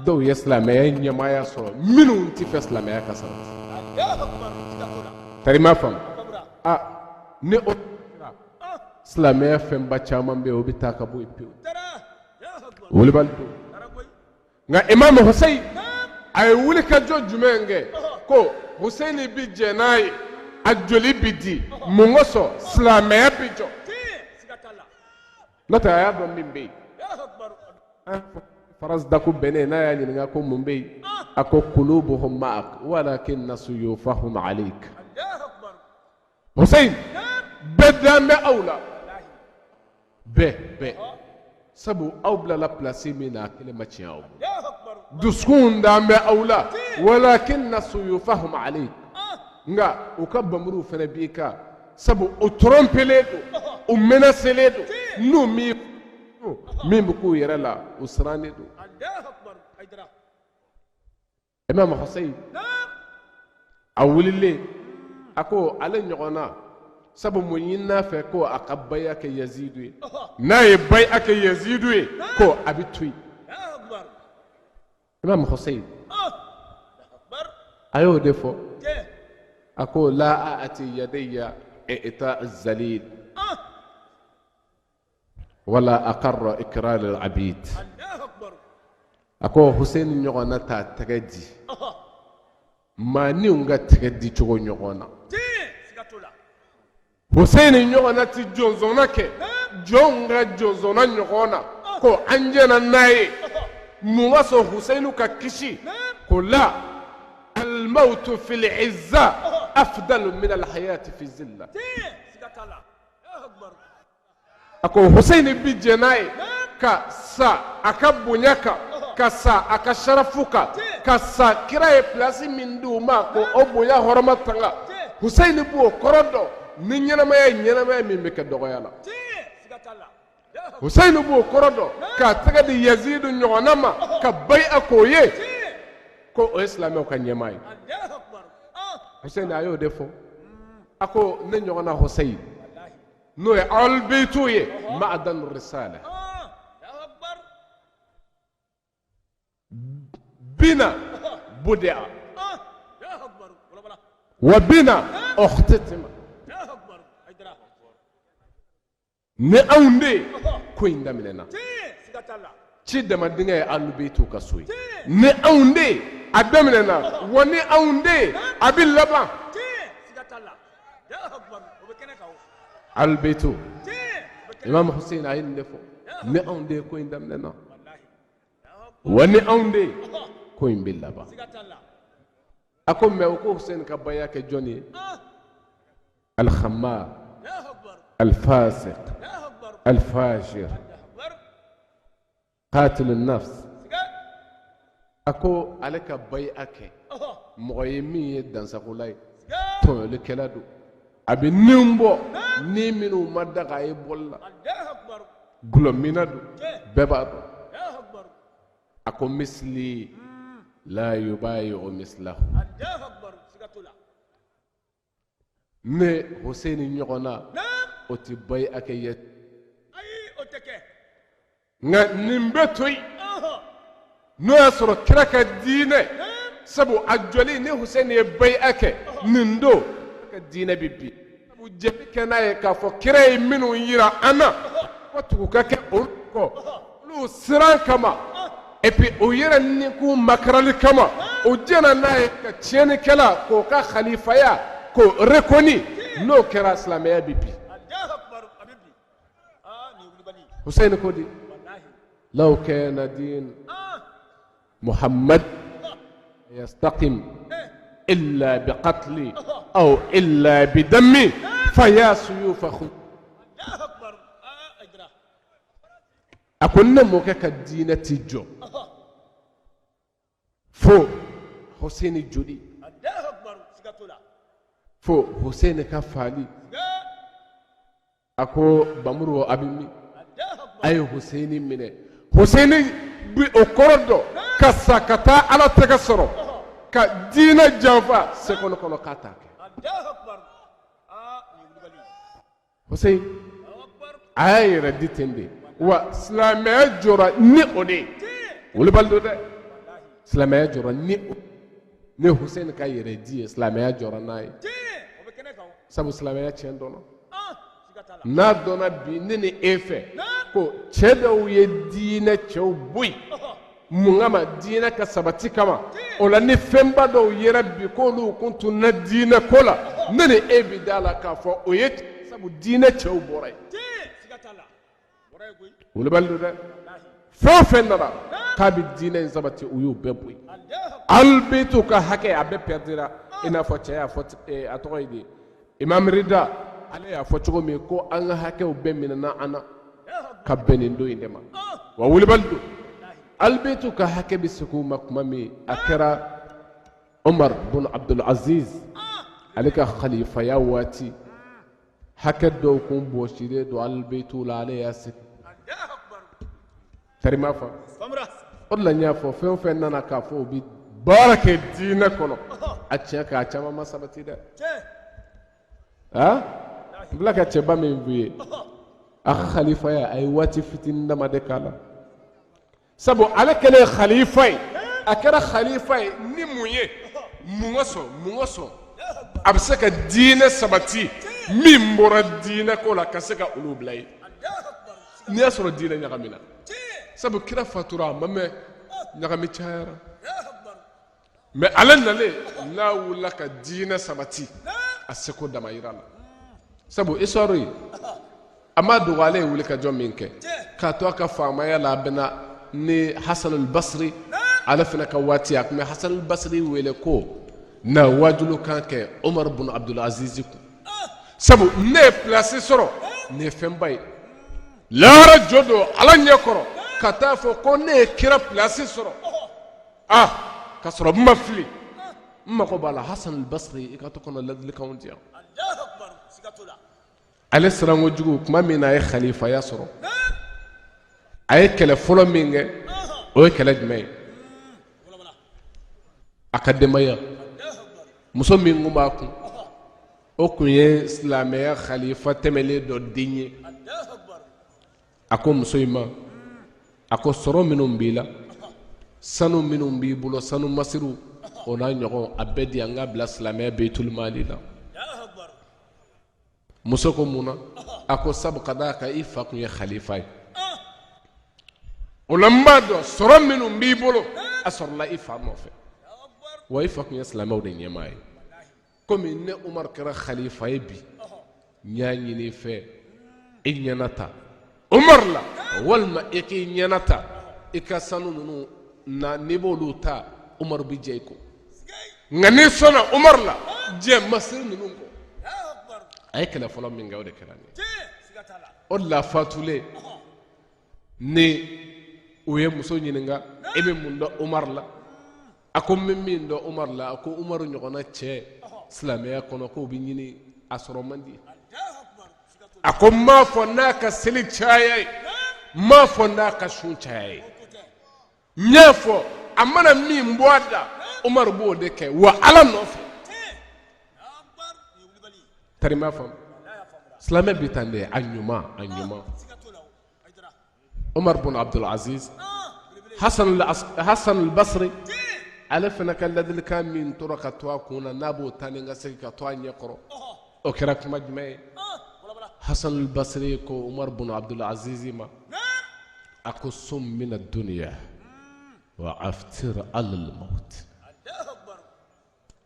Speaker 2: dɔw ye silamɛya ɲɛmaaya sɔrɔ minnu tɛ fɛ silamɛya ka sabati tari m'a faamu a ni o silamɛya fɛnba caman bɛ yen o bɛ taa ka bɔ yen pewu wulibali don nka imamu Hussein a ye wulikajɔ jumɛn kɛ ko Hussein bi jɛn n'a ye a joli bi di mun kosɔn silamɛya bi jɔ n'o tɛ a y'a dɔn min bɛ yen Farazdaku bɛnnen n'a y'a ɲininka ko mun bɛ yen a ko kulubuhum ma'ak walakinna suyufahum alayk Hussein bɛɛ dan bɛ aw la bɛɛ bɛɛ sabu aw bilala pilasi min na a kelen ma tiɲɛ aw bolo dusukunw dan bɛ aw la walakinna suyufahum alayk nka u ka npanmuruw fana b'i kan sabu u tɔrɔnpelen don u menaselen don n'u m'i min bɛ k'u yɛrɛ la u sirannen don. Imam Hussein a wulilen a ko ale ɲɔgɔnna sabu mun ɲin'a fɛ ko a ka baya kɛ yazidu ye n'a ye baya kɛ yazidu ye ko a bɛ to yen Imam Hussein a y'o de fɔ a ko la a'ti yadayya i'ta zalil wala aqarra ikrar al-abid a ko Hussein ɲɔgɔnna t'a tɛgɛ di maaninw ka tɛgɛ di cogo ɲɔgɔn na Hussein ɲɔgɔnna tɛ jɔnsɔnna kɛ jɔnw ka jɔnsɔnna ɲɔgɔn na ko an jɛnna n'a ye mun ka sɔn Hussein ka kisi ko la al-mawtu fil izza afdalu min al-hayati fi zilla a ko Hussein bi jɛn n'a ye ka sa a ka bonya kan ka sa a ka sarafu kan ka sa kira ye pilasi min di u ma ko o bonya hɔrɔma tanga Hussein b'o kɔrɔ dɔn ni ɲɛnamaya ye ɲɛnamaya min bɛ kɛ dɔgɔya la Hussein b'o kɔrɔ dɔn k'a tɛgɛ di Yazidu ɲɔgɔnna ma ka bayi'a k'o ye ko o ye silamɛw ka ɲɛmaa ye Hussein a y'o de fɔ a ko ne ɲɔgɔnna Hussein n'o ye ahlul ye ma'adanu risala bina budi'a wa bina ukhtitima ni anw de ye ko in daminɛna ci dama denkɛ ye ahlul ka so ye ni anw de ye a daminɛna wa ni anw de ye a bɛ laban Ahlul Imam Hussein a ye nin de fɔ ni anw de ye ko in daminɛna wa ni anw de ye ko in bɛ laban a ko mɛ u ko Hussein ka baya kɛ jɔn ye al-khammar al-fasiq al-fajir qatil an-nafs a ko ale ka baya kɛ mɔgɔ ye min ye dansagola ye tɔɲɔlikɛla don a bɛ ni bɔ ni minnu ma daga a ye bɔli la gulɔminna don bɛɛ b'a dɔn a ko misli la yubayi'u mislahu Ne Hussein ɲɔgɔnna o tɛ baya kɛ ye nka nin bɛ to yen n'o y'a sɔrɔ kira ka diinɛ sabu a jɔli ni Hussein ye baya kɛ nin don ka diinɛ bɛ bin sabu jɛn bɛ kɛ n'a ye k'a fɔ kira ye minnu jira an na ko tugu ka kɛ olu kɔ olu siran kama et puis o yɛrɛ ni k'u makarali kama o jɛnna n'a ye ka tiɲɛnikɛla k'o ka khalifaya k'o reconnu n'o kɛra silamɛya bɛ bin Hussein ko di law kana din Muhammad yastaqim illa biqatli aw illa bidammi fa ya suyufa a ko ne mɔkɛ ka diinɛ ti jɔ fo Hussein joli fo Hussein ka faali a ko bamuru a bɛ min a ye Hussein minɛ Hussein bi o kɔrɔ dɔn ka sa ka taa ala tɛgɛ sɔrɔ ka diinɛ janfa seconde kɔnɔ k'a t'a kɛ Hussein a y'a yɛrɛ di ten de wa silamɛya jɔra ni o de ye wulibali don dɛ silamɛya jɔra ni o ni Hussein ka yɛrɛ di ye silamɛya jɔra n'a ye sabu silamɛya tiɲɛ dɔnna n'a dɔnna bi ne ni e fɛ ko cɛ dɔw ye diinɛ cɛw bɔ yen mun kama diinɛ ka sabati kama o la ni fɛnba dɔw yera bi k'olu kun tunna diinɛ ko la ne ni e bi da la k'a fɔ o ye sabu diinɛ cɛw bɔra yen wulibali don dɛ fɛn o fɛn nana k'a bɛ diinɛ in sabati u y'u bɛɛ bɔ yen alibetiw ka hakɛ a bɛɛ pɛridira i n'a fɔ cɛ y'a fɔ a tɔgɔ ye di imam rida ale y'a fɔ cogo min ko an ka hakɛw bɛɛ minɛna an na ka bɛn nin don in de ma wa wulibali don alibetiw ka hakɛ bɛ segin u ma tuma min a kɛra omar bun abdul aziz ale ka khalifaya waati hakɛ dɔw kun bɔsilen don alibetiw la ale y'a segin tarima fa o de la n y'a fɔ fɛn o fɛn nana k'a fɔ u bɛ baara kɛ diinɛ kɔnɔ, a tiɲɛ kan, a caman ma sabati dɛ. A n bila ka cɛba min f'i ye, a ka khalifaya, a ye waati fitinin dama de k'a la, sabu ale kɛlen khalifa ye, a kɛra khalifa ye ni mun ye? Mun kosɔn? Mun kosɔn a bɛ se ka diinɛ sabati? Min bɔra diinɛ ko la ka se ka olu bila yen, n'i y'a sɔrɔ diinɛ ɲagamina, sabu kira fatura a ma mɛn, ɲagami cayara. Mais ale nalen n'a wulila ka diinɛ sabati a seko damayira la, sabu histoire ye a ma dogo, ale ye wulikajɔ min kɛ k'a to a ka faamaya la, a bɛnna ni Hasan al-Basri ale fana ka waati. A tun bɛ Hasan al-Basri wele ko na wajulukan kɛ Omar bun Abdul Aziz kun, sabu ne ye place sɔrɔ, nin ye fɛnba ye lahara jɔ don Ala ɲɛ kɔrɔ, ka taa fɔ ko ne ye kira place sɔrɔ, ah, ka sɔrɔ n ma fili, n mago b'a la. Hasan al-Basri, i ka to ka na ladilikanw di yan. Ale siranko jugu, tuma min na a ye khalifaya sɔrɔ, a ye kɛlɛ fɔlɔ min kɛ, o ye kɛlɛ jumɛn ye? A ka denbaya, muso min kun b'a kun, o kun ye silamɛya khalifa tɛmɛlen dɔ den ye. A ko muso in ma, a ko sɔrɔ minnu b'i la, sanu minnu b'i bolo, sanu masiriw, o n'a ɲɔgɔn, a bɛɛ di, an k'a bila silamɛya beyitulmali la. Muso ko mun na? A ko sabu ka d'a kan i fa tun ye khalifa ye, o la n b'a dɔn sɔrɔ minnu b'i bolo, a sɔrɔla i fa nɔfɛ, wa i fa tun ye silamɛw de ɲɛmaa ye. Komi ne Umaru kɛra khalifa ye bi, n y'a ɲini i fɛ, i ɲɛna ta Umaru la, walima i k'i ɲɛna ta i ka sanu ninnu na, n'i b'olu ta, Umaru bɛ jɛ i kɔ, nka n'i sɔnna Umaru la, jɛ masiri ninnu kɔ. A ye kɛlɛ fɔlɔ min kɛ, o de kɛra nin ye. O de la fatulen ni u ye muso ɲininka, e bɛ mun dɔn Umaru la? A ko n bɛ min dɔn Umaru la, a ko Umaru ɲɔgɔnna cɛ silamɛya kɔnɔ, k'o bɛ ɲini, a sɔrɔ man di. A ko n m'a fɔ n'a ka seli caya ye, n m'a fɔ n'a ka sun caya ye, n y'a fɔ a mana min bɔ a da, Umaru b'o de kɛ wa Ala nɔfɛ. Tari m'a faamu, silamɛ bɛ tan de, a ɲuman, a ɲuman. Umar bin Abdul Aziz, Hasan al-Basri ale fana ka ladilikan min tora ka to a kun na, n'a b'o taa ni ka segin ka to a ɲɛ kɔrɔ, o kɛra kuma jumɛn ye? Hasan al-Basri ko Umar bin Abdul Aziz ma, a ko sum min ad-dunya wa aftir ala al-maut.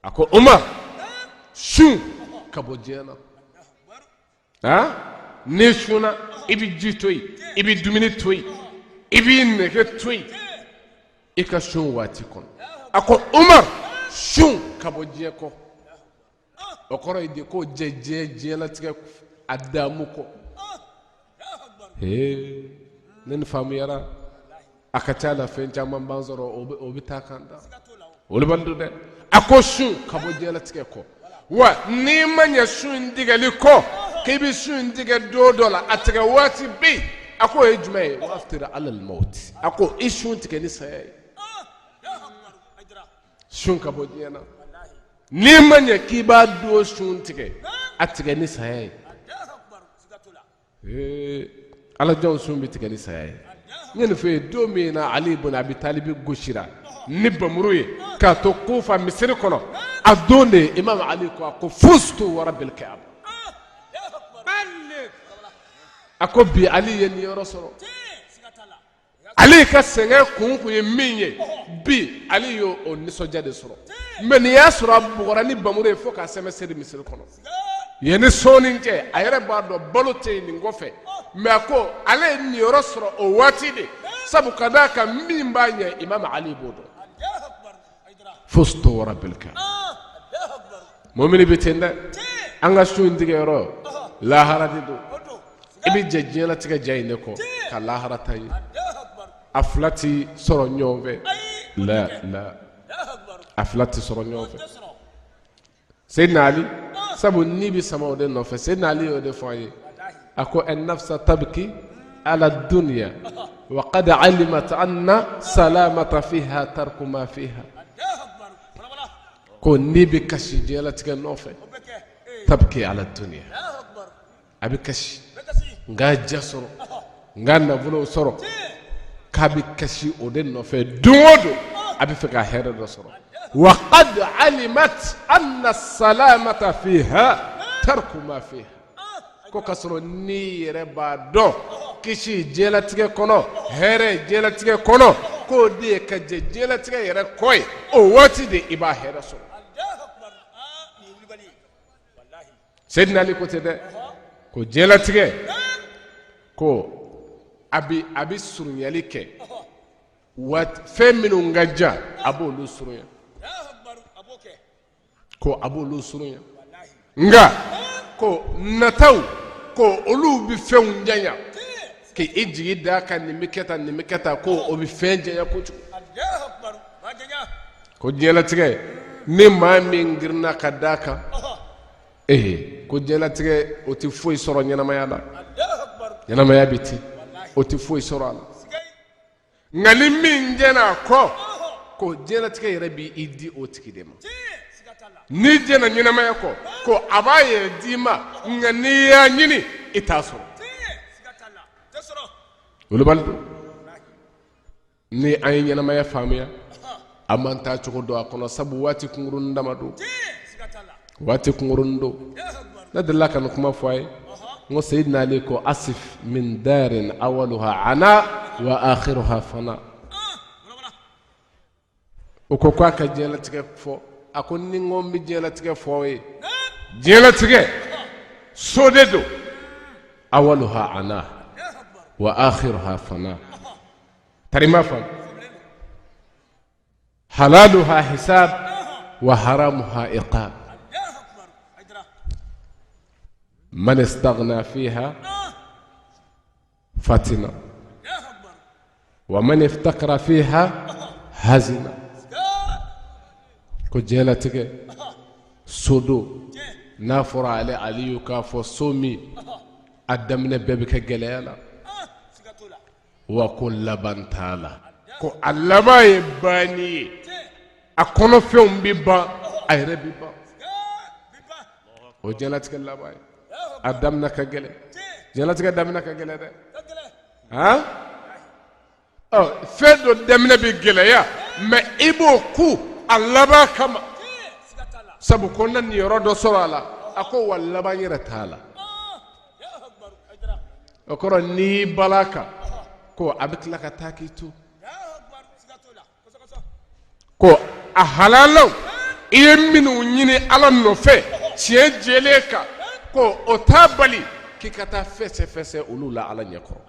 Speaker 2: A ko Umar, sun ka bɔ diɲɛ na. N'i sunna, i bɛ ji to yen, i bɛ dumuni to yen, i b'i nege to yen i ka sun waati kɔnɔ. A ko Umar, sun ka bɔ diɲɛ kɔ. O kɔrɔ ye di? Ko jɛ diɲɛ, diɲɛlatigɛ a damu kɔ. Ee, ne ni faamuyara, a ka ca la fɛn caman b'an sɔrɔ, o bɛ taa kan da olu b'an don dɛ. A ko sun ka bɔ diɲɛlatigɛ kɔ, wa n'i ma ɲɛ sun in tigɛli kɔ, k'i bɛ sun in tigɛ don dɔ la, a tigɛ waati bɛ yen. A ko o ye jumɛn ye? Wa aftir alal mawt. A ko i sun tigɛ ni saya ye, sun ka bɔ diɲɛ na. N'i ma ɲɛ k'i b'a don sun tigɛ, a tigɛ ni saya ye. Ee, alajɔn, sun bɛ tigɛ ni saya ye. N ye nin fɔ ye don min na Ali bun Abi Talibi gosira ni bamuru ye k'a to Kufa misiri kɔnɔ, a don de Imam Ali ko, a ko fustu wa rabbil Kaaba. A ko bi Ali ye niyɔrɔ sɔrɔ. Ale ka sɛgɛn kun kun ye min ye, bi Ali y'o o nisɔndiya de sɔrɔ. Mais nin y'a sɔrɔ a bugɔra ni bamuru ye fo k'a sɛmɛ seri misiri kɔnɔ. Yanni sɔɔni cɛ, a yɛrɛ b'a dɔn balo tɛ yen nin kɔfɛ, mais a ko ale ye niyɔrɔ sɔrɔ o waati de, sabu ka d'a kan min b'a ɲɛ, Imam Ali b'o dɔn. Fustu wa rabbil Kaaba. Mɔmini bɛ ten dɛ. An ka sun in tigɛ yɔrɔ lahara de don. I bɛ jɛ diɲɛlatigɛ diya in de kɔ ka lahara ta ye, a fila tɛ sɔrɔ ɲɔgɔn fɛ. La la, a fila tɛ sɔrɔ ɲɔgɔn fɛ. Seyidina Ali, sabu ni bɛ sama o de nɔfɛ. Seyidina Ali y'o de fɔ an ye, a ko an nafsa tabki ala dunya wa qad alimat anna salamata fiha tarku ma fiha. Ko n'i bɛ kasi diɲɛlatigɛ nɔfɛ, tabki ala dunya, a bɛ kasi n ka diya sɔrɔ, n ka nafolo sɔrɔ, k'a bɛ kasi o de nɔfɛ don o don, a bɛ fɛ ka hɛrɛ dɔ sɔrɔ. Wa qad alimat anna salamata fiha tarku ma fiha. Ko k'a sɔrɔ n'i yɛrɛ b'a dɔn kisi diɲɛlatigɛ kɔnɔ, hɛrɛ diɲɛlatigɛ kɔnɔ, k'o de ye ka jɛ diɲɛlatigɛ yɛrɛ kɔ ye, o waati de i b'a hɛrɛ sɔrɔ. Seydina Ali ko ten dɛ, ko diɲɛlatigɛ ko a bɛ surunyali kɛ, fɛn minnu ka jan a b'olu surunya, ko a b'olu surunya, nka ko nataw ko olu bɛ fɛnw janya, k'i jigi d'a kan nin bɛ kɛ tan, nin bɛ kɛ tan, ko o bɛ fɛn janya kojugu. Ko diɲɛlatigɛ ni maa min girinna ka d'a kan, ee ko diɲɛlatigɛ o tɛ foyi sɔrɔ ɲɛnamaya la, ɲɛnamaya bɛ ten, o tɛ foyi sɔrɔ a la. Nka ni min jɛnna a kɔ, ko diɲɛlatigɛ yɛrɛ b'i di o tigi de ma. N'i jɛnna ɲɛnamaya kɔ, ko a b'a yɛrɛ d'i ma, nka n'i y'a ɲini i t'a sɔrɔ. Wulibali don. Ni an ye ɲɛnamaya faamuya, an b'an taa cogo dɔn a kɔnɔ, sabu waati kunkurunnin dama don, waati kunkurunnin don. Ne delila ka nin kuma fɔ a ye, n ko Seyidina Ali ko asif min darin awaluha ana wa akhiruha fana. O ko k'a ka diɲɛlatigɛ fɔ, a ko ni n ko n bɛ diɲɛlatigɛ fɔ aw ye, diɲɛlatigɛ so de don, awaluha ana wa akhiruha fana. Tari ma faamu, halaluha hisab wa haramuha iqab, man istaghna fiha fatina wa man iftakara fiha hazina. Ko diɲɛlatigɛ so don, n'a fɔra ale Aliyu k'a fɔ so min a daminɛ bɛɛ bɛ kɛ gɛlɛya la, wa ko laban t'a la, ko a laban ye banni ye, a kɔnɔfɛnw bɛ ban, a yɛrɛ bɛ ban. O diɲɛlatigɛ laban ye, a daminɛ ka gɛlɛn, diɲɛlatigɛ daminɛ ka gɛlɛn dɛ. Han, ɔ fɛn dɔ daminɛ bɛ gɛlɛya, mais i b'o ku a laban kama, sabu ko n na niyɔrɔ dɔ sɔrɔ a la. A ko wa laban yɛrɛ t'a la. O kɔrɔ n'i bala kan, ko a bɛ tila ka taa k'i to, ko a halalaw i ye minnu ɲini Ala nɔfɛ tiɲɛ jɛlen kan, ko o t'a bali k'i ka taa fɛsɛfɛsɛ olu la Ala ɲɛkɔrɔ.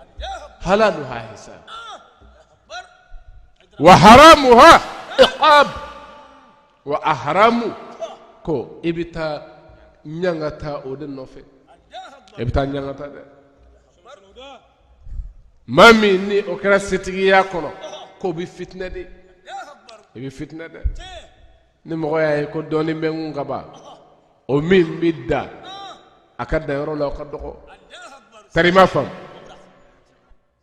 Speaker 2: Halaluha hisab wa haramuha iqab. Wa a haramu ko i bɛ taa ɲangata o de nɔfɛ, i bɛ taa ɲangata dɛ. Maa min ni o kɛra setigiya kɔnɔ, k'o bɛ fitinɛ de, i bɛ fitinɛ dɛ. Ni mɔgɔ y'a ye ko dɔɔnin bɛ n kun ka ban, o min bɛ dan a ka danyɔrɔ la, o ka dɔgɔ. Tari i m'a faamu,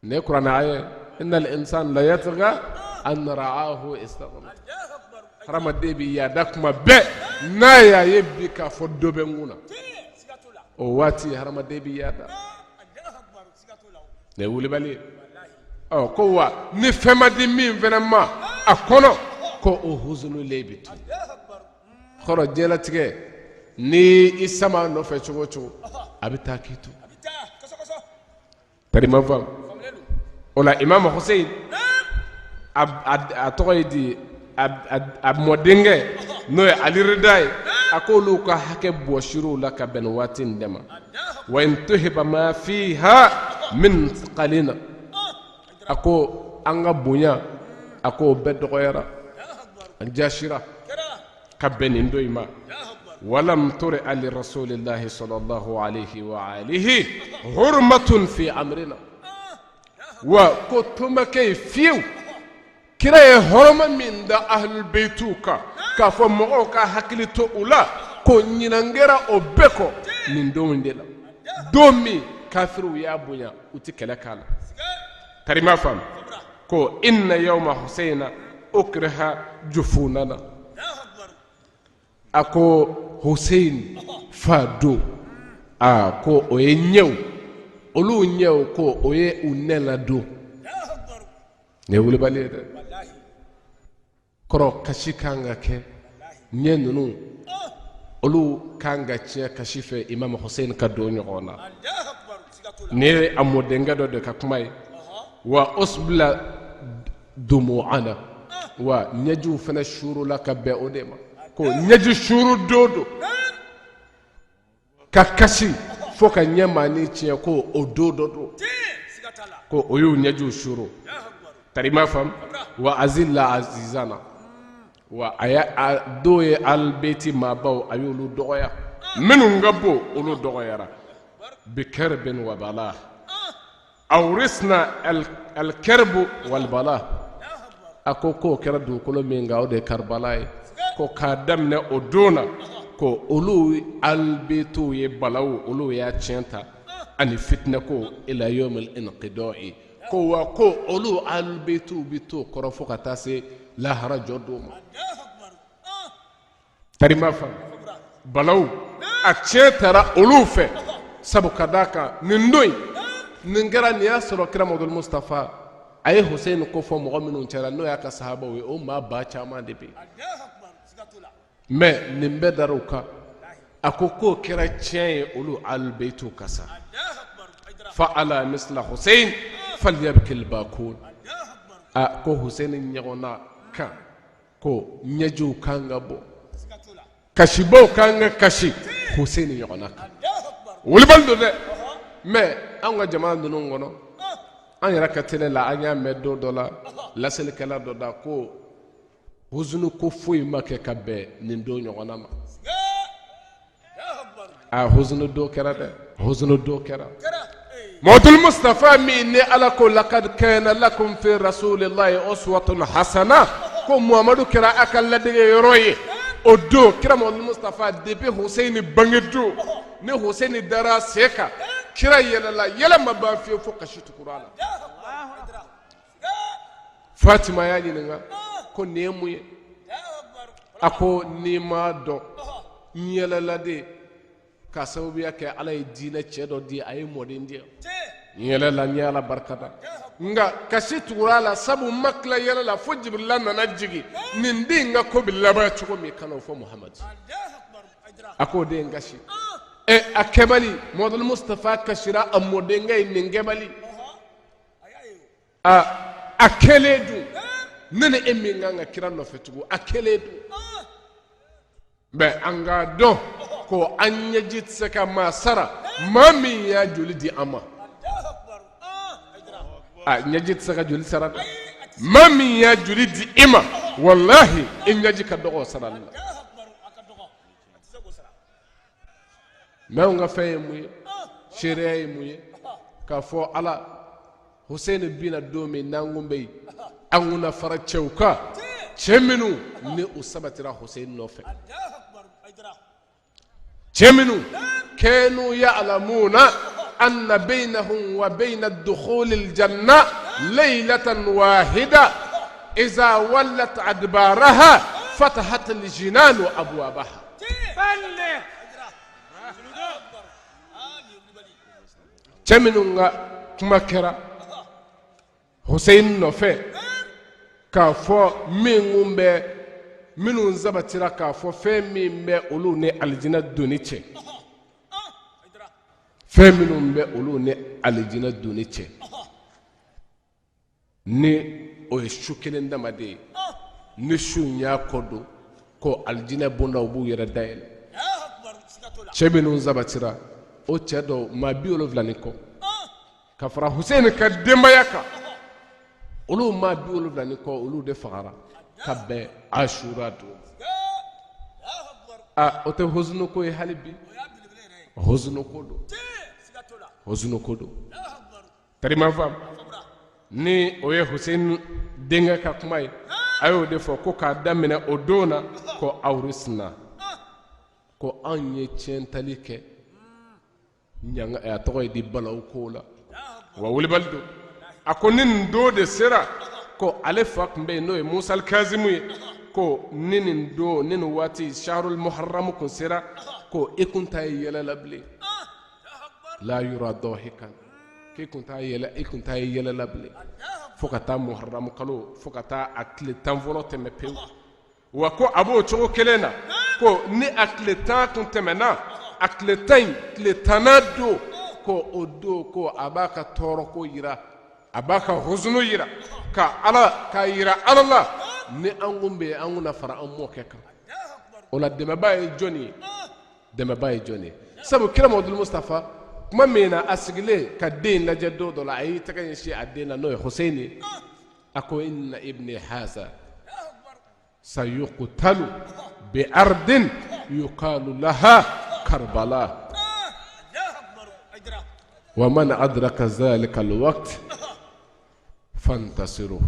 Speaker 2: nin ye kuranɛ aya, innal insana la yatgha an ra'ahu istaghna. Hadamaden bɛ yaada kuma bɛɛ n'a y'a ye bi k'a fɔ dɔ bɛ n kun na, o waati hadamaden bɛ yaada. Nin ye wulibali ye. Ɔ ko wa ni fɛn ma di min fana ma a kɔnɔ, ko o huzunulen bɛ to. Kɔrɔ diɲɛlatigɛ ni i sama a nɔfɛ cogo o cogo, a bɛ taa k'i to. Tari ma faamu o la, Imam Hussein a tɔgɔ ye di, a mɔdenkɛ n'o ye Ali Rida ye, a k'olu ka hakɛ bɔsir'u la ka bɛn waati in de ma. Wa in tuhiba ma fiha min qalina, a ko an ka bonya, a ko o bɛɛ dɔgɔyara, an jasira ka bɛn nin don in ma. Walam tura li rasulillahi sallallahu alayhi wa alihi hurmatun fi amrina. Wa ko to ma kɛ yen fiyewu, kira ye hɔrɔma min da ahlul beyitiw kan k'a fɔ mɔgɔw ka hakili to u la, ko ɲinan kɛra o bɛɛ kɔ nin don in de la, don min kafiriw y'a bonya, u tɛ kɛlɛ k'a la. Tari ma faamu, ko inna yawma huseyina ukriha jufunana. A ko Hussein fa don aa ko o ye ɲɛw olu ɲɛw ko o ye u nɛ ladon nin ye wulibali ye dɛ kɔrɔ kasi kan ka kɛ ɲɛ ninnu olu kan ka tiɲɛ kasi fɛ Imam Hussein ka don ɲɔgɔn na nin ye a mɔdenkɛ dɔ de ka kuma ye wa usbila dumu'ana wa ɲɛjiw fana suurula ka bɛn o de ma ko ɲɛji suuru don don ka kasi fo ka ɲɛ maani tiɲɛ ko o don dɔ don ko o y'u ɲɛjiw suuru tari ma faamu wa azilla azizana wa a y'a a don ye alibeti maabaw a y'olu dɔgɔya minnu ka bon olu dɔgɔyara bikarbin wa bala awrisna alkarbu walbala a ko k'o kɛra dugukolo min kan o de ye karibala ye ko k'a daminɛ o don na ko olu alibetiw ye balaw olu y'a tiɲɛ ta ani fitinɛ ko ila yawmil inqidai ko wa ko olu alibetiw bɛ t'o kɔrɔ fo ka taa se lahara jɔ don ma Tari ma faamu balaw a tiɲɛ tara olu fɛ sabu ka d'a kan nin don in nin kɛra nin y'a sɔrɔ kira Muhamadu Mustafa a ye Hussein ko fɔ mɔgɔ minnu cɛla n'o y'a ka sahabaw ye o maa ba caman de bɛ yen mais nin bɛɛ dar'u kan a ko k'o kɛra tiɲɛ ye olu alibetiw ka sa fa ala misla Hussein falyabkil bakun a ko Hussein ɲɔgɔnna kan ko ɲɛjiw kan ka bɔ kasibaw kan ka kasi Hussein ɲɔgɔnna kan wulibali don dɛ mais an ka jamana ninnu kɔnɔ an yɛrɛ ka télé la an y'a mɛn don dɔ la laselikɛla dɔ da ko huzunu ko foyi ma kɛ ka bɛn nin don ɲɔgɔnna ma a huzunu don kɛra dɛ huzunu don kɛra Muhamadu Mustafa min ni Ala ko lakad kana lakum fi rasulillahi uswatun hasana ko Muhamadu kɛra a ka ladege yɔrɔ ye o don kira Muhamadu Mustafa depuis Hussein bange don ni Hussein dara sen kan kira yɛlɛla yɛlɛ ma ban fiyewu fo kasi tugura a la Fatima y'a ɲininka ko nin ye mun ye a ko n'i m'a dɔn n yɛlɛla de k'a sababuya kɛ ala ye diinɛ cɛ dɔ di a ye mɔden di yan n yɛlɛla n ye ala barika da nka kasi tugura a la sabu n ma tila yɛlɛ la fo jibirila nana jigin nin den ka ko bɛ laban cogo min ka n'o fɔ muhamadu a k'o den kasi ɛ a kɛbali Muhamadu Mustafa kasira a mɔdenkɛ ye nin kɛbali a a kɛlen dun ne ni e min kan ka kira nɔfɛ tugun a kɛlen dun mais an k'a dɔn ko an ɲɛji tɛ se ka maa sara maa min y'a joli di an ma a ɲɛji tɛ se ka joli sara dɛ maa min y'a joli di e ma walahi e ɲɛji ka dɔgɔ o sarali la mais anw ka fɛn ye mun ye seereya ye mun ye k'a fɔ ala Hussein binna don min n'an kun bɛ yen an kun na fara cɛw kan cɛ minnu ni u sabatira Hussein nɔfɛ cɛ minnu kanu ya'lamuna anna bainahum wa baina dukhul aljanna laylatan wahida iza wallat adbaraha fatahat aljinan abwabaha cɛ minnu ka kuma kɛra Hussein nɔfɛ k'a fɔ min kun bɛ minnu sabatira k'a fɔ fɛn min bɛ olu ni alijinɛ donni cɛ fɛn minnu bɛ olu ni alijinɛ donni cɛ ni o ye su kelen dama de ye ni su in y'a kɔ don ko alijinɛ bondaw b'u yɛrɛ dayɛlɛ cɛ minnu sabatira o cɛ dɔw maa 70 ni kɔ ka fara Hussein ka denbaya kan olu maa 70 ni kɔ olu de fagara ka bɛn Ashura don a o tɛ huzunu ko ye hali bi huzunu ko don huzunu ko don tarima faamu ni o ye Hussein denkɛ ka kuma ye a y'o de fɔ ko k'a daminɛ o don na ko awrisna ko anw ye tiɲɛtali kɛ a tɔgɔ ye di balawu ko la wa wulibali don a ko ni nin don de sera ko ale fa tun bɛ yen n'o ye Musa Kazimu ye ko Ko ni nin don, ni nin waati shahrul muharram kun sera, ko i kun t'a ye yɛlɛ la bilen. La yura dahikan, k'i kun t'a yɛlɛ, i kun t'a ye yɛlɛ la bilen fo ka taa muharram kalo, fo ka taa a tile 10 fɔlɔ tɛmɛ pewu. Wa ko a b'o cogo kelen na, ko ni a tile 10 kun tɛmɛna, a tile 10 in, tile 10nan don, ko o don ko a b'a ka tɔɔrɔko yira, a b'a ka huzunu yira ka ala k'a yira ala la, ni an kun bɛ yen, an kun na fara an mɔkɛ kan. O la dɛmɛbaa ye jɔni ye? Dɛmɛbaa ye jɔni ye? Sabu kira Muhamadu Mustafa tuma min na a sigilen ka den lajɛ don dɔ la, a y'i tɛgɛ ɲɛsin a den na, n'o ye Huseyini ye. A ko inna ibni haza sayuqtalu bi ardin yuqalu laha karbala wa man adraka zalika alwaqt fantasiru.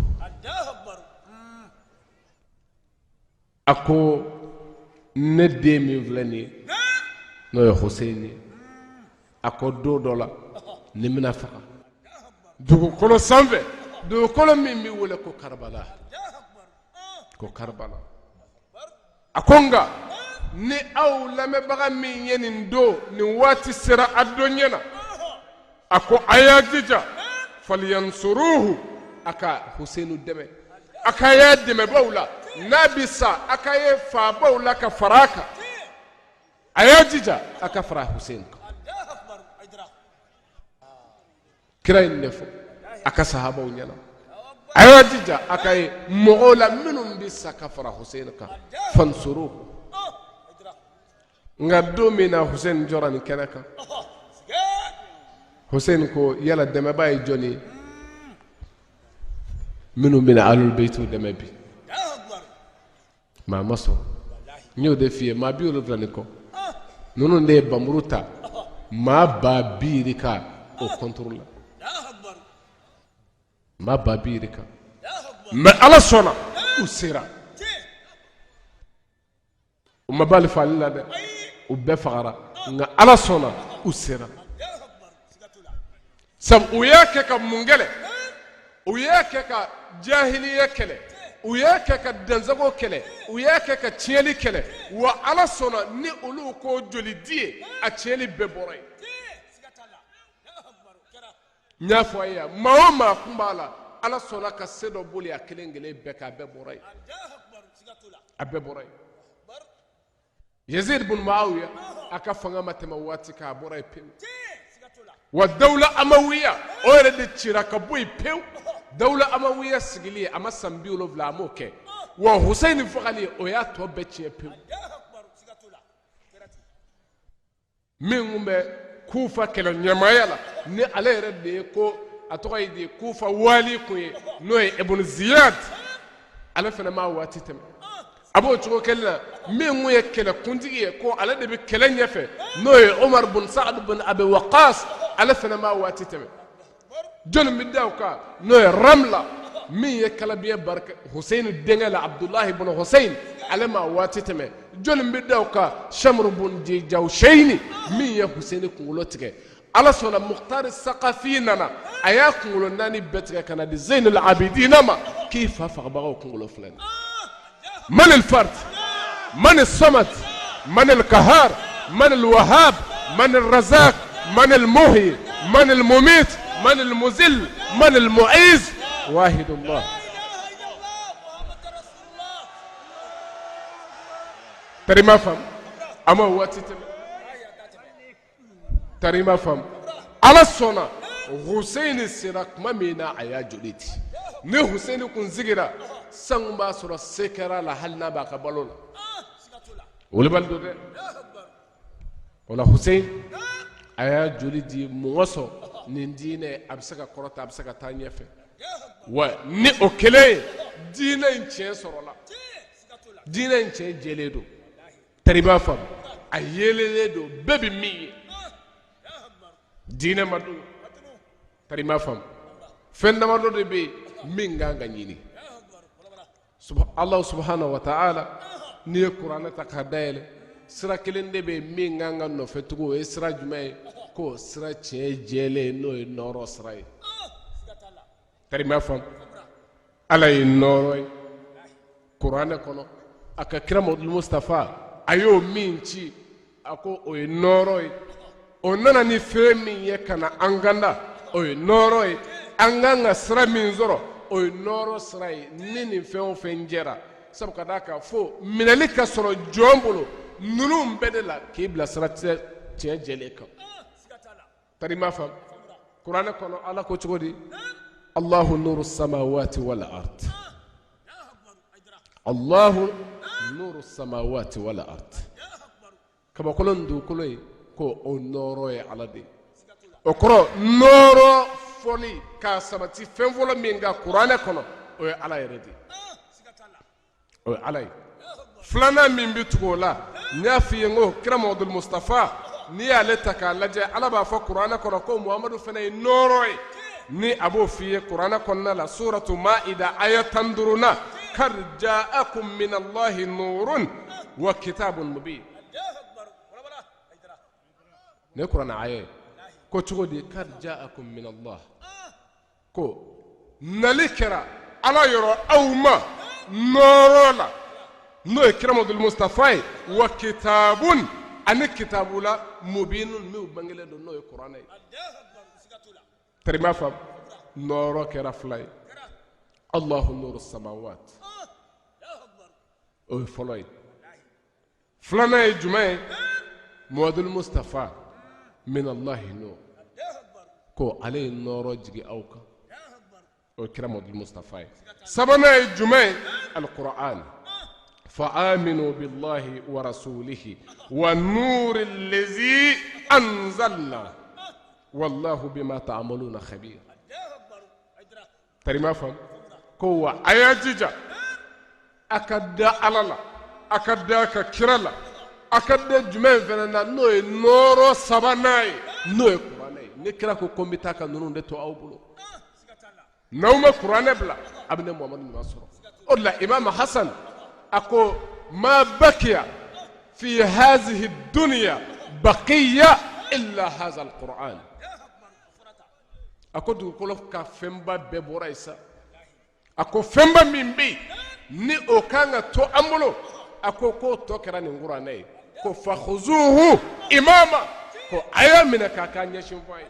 Speaker 2: A ko ne den min filɛ nin ye, n'o ye Huseyini ye, a ko don dɔ la nin bɛna faga dugukolo sanfɛ, dugukolo min bɛ wele ko Karibala, ko Karibala. A ko nka ni aw lamɛnbaga min ye nin don, nin waati sera a don ɲɛ na, a ko a y'a jija, falyansuruhu, a ka Huseyini dɛmɛ, a ka y'a dɛmɛbaw la, n'a bɛ sa a ka ye faabaw la ka fara a kan, a y'a jija a ka fara Huseyini kan. Kira ye nin de fɔ a ka sahabaw ɲɛna, a y'a jija a ka ye mɔgɔw la minnu bɛ sa ka fara Huseyini kan, fansuruhu. Nka don min na Huseyini jɔra nin kɛnɛ kan, Huseyini ko yala dɛmɛbaa ye jɔni ye? Minnu bɛna Ahlul Baytiw dɛmɛ bi, maa ma sɔrɔ. N y'o de f'i ye, maa 70 ni kɔ ninnu de ye bamuru ta maa ba bi yirika o contre la, maa ba bi yirika. Mais Ala sɔnna, u sera, u ma bali faali la dɛ, u bɛɛ fagara, nka Ala sɔnna, u sera. Sabu u y'a kɛ ka mun kɛlɛ? U y'a kɛ ka jahiliya kɛlɛ, u y'a kɛ ka dansago kɛlɛ, u y'a kɛ ka tiɲɛli kɛlɛ. Wa Ala sɔnna ni olu ko joli di ye, a tiɲɛli bɛɛ bɔra yen. N y'a fɔ a ye yan, maa o maa kun b'a la, Ala sɔnna ka se dɔ boli a kelen kelen bɛɛ kan, a bɛɛ bɔra yen, a bɛɛ bɔra yen. Yazid bun Muawiya, a ka fanga ma tɛmɛ waati kan, a bɔra yen pewu. Wa dawula amawiya, o yɛrɛ de cira ka bɔ yen pewu. Dawula amawiya sigili a ma san 70, a m'o kɛ. Wa Huseyini fagali, o y'a tɔ bɛɛ tiɲɛ pewu. Min tun bɛ Kufa kɛlɛ ɲɛmaaya la, ni ale yɛrɛ de ye ko a tɔgɔ ye di, Kufa wali kun ye, n'o ye Ibn Ziyad, ale fana m'a waati tɛmɛ. A b'o cogo kelen na, min tun ye kɛlɛkuntigi ye, ko ale de bɛ kɛlɛ ɲɛfɛ, n'o ye Omar bun Saad bun Abi Waqas, ale fana m'a waati tɛmɛ. Jɔnni bɛ da o kan? N'o ye Ramla, min ye kalabiya barika Hussein denkɛ la, Abdulahi bun Hussein, ale m'a waati tɛmɛ. Jɔnni bɛ da o kan? Shamru bun Jawshayni, min ye Hussein kunkolo tigɛ. Ala sɔnna, Mukhtar Sakafi nana, a y'a kunkolo naani bɛɛ tigɛ ka na di Zeynul Abidina ma, k'i fa fagabagaw kunkolo filɛ nin. Man al-fard, man al-samad, man al-kahar, man al-wahab, man al-razak, man al-muhyi, man al-mumit, man al-muzil, man al-mu'iz, wahidullah. Tari ma faamu, a ma waati tɛmɛ. Tari ma faamu, Ala sɔnna, Huseyini sera tuma min na, a y'a joli di. Ni Huseyini kun sigira san kun b'a sɔrɔ se kɛra a la, hali n'a b'a ka balo la, wolobali don dɛ. O la Huseyini a y'a joli di mun kosɔn? Nin diinɛ a bɛ se ka kɔrɔta, a bɛ se ka taa ɲɛfɛ. Wa ni o kɛlen ye, diinɛ in tiɲɛ sɔrɔla, diinɛ in tiɲɛ jɛlen don. Tari b'a faamu, a yeelelen don, bɛɛ bɛ min ye, diinɛ ma don. Tari b'a faamu, fɛn damadɔ de bɛ yen min kan ka ɲini Allah subhanahu wa ta'ala. N'i ye kuranɛ ta k'a dayɛlɛ, sira kelen de bɛ yen min kan ka nɔfɛ tugu, o ye sira jumɛn ye? K'o sira tiɲɛ jɛlen, n'o ye nɔɔrɔ sira ye. Tari b'a faamu, Ala ye nɔɔrɔ ye kuranɛ kɔnɔ. A ka kira Muhamadu Mustafa, a y'o min ci, a ko o ye nɔɔrɔ ye. O nana ni fɛn min ye ka na an kanda, o ye nɔɔrɔ ye. An kan ka sira min sɔrɔ, o ye nɔɔrɔ sira ye. Ni nin fɛn o fɛn jɛra, sabu ka d'a kan fo minɛli ka sɔrɔ jɔn bolo ninnu bɛɛ de la k'i bila sira tiɲɛ jɛlen kan. Tari m'a faamu kuranɛ kɔnɔ Ala ko cogo di? Allahu nuru samawati wal ard. Allahu nuru samawati wal ard. Kabakolo ni dugukolo ye ko o nɔɔrɔ ye Ala de ye. O kɔrɔ nɔɔrɔ fɔli k'a sabati fɛn fɔlɔ min kan kuranɛ kɔnɔ, o ye Ala yɛrɛ de ye. O ye Ala ye. Filanan min bɛ tugu o la, n y'a f'i ye n ko kira Muhamadu Mustafa, n'i y'ale ta k'a lajɛ, Ala b'a fɔ kuranɛ kɔnɔ ko Muhamadu fana ye nɔɔrɔ ye. Ni a b'o f'i ye kuranɛ kɔnɔna la, suratu Maida aya 15nan, kad jaakum minallahi nurun wa kitabun mubin. Nin ye kuranɛ aya ye. Ko cogo di? Kad jaakum minallah, ko nali kɛra Ala yɔrɔ aw ma nɔɔrɔ la, n'o ye kira Muhamadu Mustafa ye, wa kitabun, ani kitabu la, mubinun, min bangelen don, n'o ye kuranɛ ye. Tari m'a faamu nɔɔrɔ kɛra fila ye. Allahu nuru samawat, o ye fɔlɔ ye. Filanan ye jumɛn ye? Muhamadu Mustafa minallahi nur, ko ale ye nɔɔrɔ jigin aw kan, o ye kira Muhamadu Mustafa ye. Sabanan ye jumɛn ye? Alquran, fa aminu billahi wa rasulihi wa nuri lazi anzalna wallahu bima ta'maluna khabir. Tari m'a faamu ko wa a y'a jija a ka da Ala la, a ka da a ka kira la, a ka da jumɛn fana na, n'o ye nɔɔrɔ sabanan ye, n'o ye kuranɛ ye. Ni kira ko ko n bɛ taa ka ninnu de to aw bolo, n'aw ma kuranɛ bila, a bɛ ne Muhamadu ɲuman sɔrɔ. O de la Imam Hasan a ko ma bakiya fi hazihi dunya baqiya illa haza alquran. A ko dugukolo ka fɛnba bɛɛ bɔra yen sa. A ko fɛnba min bɛ yen ni o kan ka to an bolo, a ko k'o tɔ kɛra nin kuranɛ ye. Ko fakhuzuhu imama, ko a y'a minɛ k'a k'a ɲɛsinfɔ ye,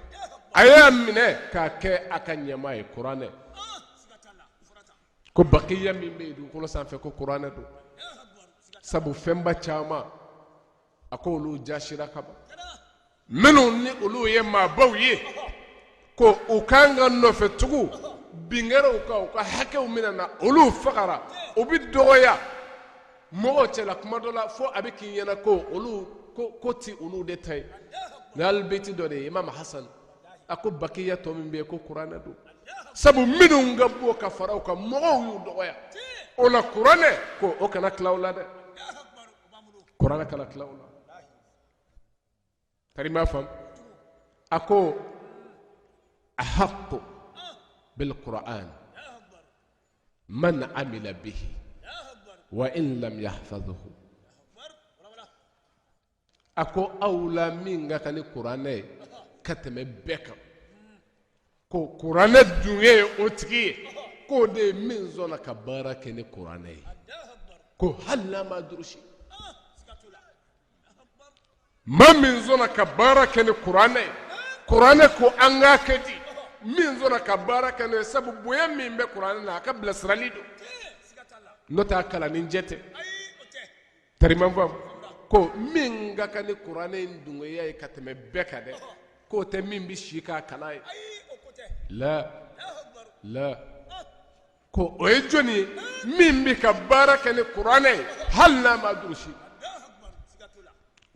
Speaker 2: a y'a minɛ k'a kɛ a ka ɲɛmaa ye, kuranɛ. Ko bakiya min bɛ yen dugukolo sanfɛ, ko kuranɛ don. Sabu fɛnba caman, a ko olu jasira ka ban. Minnu ni olu ye maabaw ye, ko u kan ka nɔfɛ tugu bin kɛra u kan, u ka hakɛw minɛna, olu fagara, u bɛ dɔgɔya mɔgɔw cɛla kuma dɔ la, fo a bɛ k'i ɲɛna ko olu ko ti olu de ta ye. Nin alibeti dɔ de ye Imam Hasan a ko bakiya tɔ min bɛ yen, ko kuranɛ don. Sabu minnu ka bon ka fara u kan, mɔgɔw y'u dɔgɔya. O la kuranɛ ko o kana tila u la dɛ, kuranɛ kana tila u la. Tari m'a faamu a ko ahaqqu bil qur'an man amila bihi wa in lam yahfazhu. A ko aw la min ka kan ni kuranɛ ye ka tɛmɛ bɛɛ kan, ko kuranɛ dun ye o tigi ye, k'o de ye min sɔnna ka baara kɛ ni kuranɛ ye, ko hali n'a ma durusi. Maa min sɔnna ka baara kɛ ni kuranɛ ye, kuranɛ ko an k'a kɛ di, min sɔnna ka baara kɛ n'o ye, sabu bonya min bɛ kuranɛ na, a ka bilasirali don, n'o tɛ a kalanni jɛ tɛ. Tari m'a faamu ko min ka kan ni kuranɛ in dungeya ye ka tɛmɛ bɛɛ kan dɛ, k'o tɛ min bɛ si k'a kalan ye. La la, ko o ye jɔni ye? Min bɛ ka baara kɛ ni kuranɛ ye hali n'a ma durusi.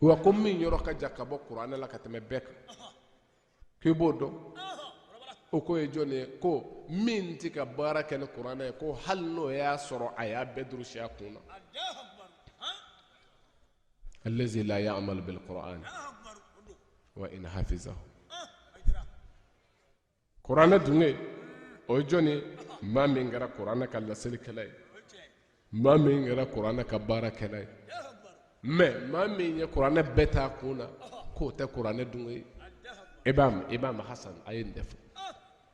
Speaker 2: Wa ko min yɔrɔ ka jan ka bɔ kuranɛ la ka tɛmɛ bɛɛ kan, k'i b'o dɔn, o ko ye jɔni ye? Ko min tɛ ka baara kɛ ni kuranɛ ye, ko hali n'o y'a sɔrɔ a y'a bɛɛ durusi a kun na. Allazi la ya'malu bil qur'an wa in hafizahu. Kuranɛ dunge o ye jɔn ye? Maa min kɛra kuranɛ ka laselikɛla ye, maa min kɛra kuranɛ ka baarakɛla ye. Mais maa min ye kuranɛ bɛɛ t'a kun na, k'o tɛ kuranɛ dunge ye. Imam Hasan a ye nin de fɔ.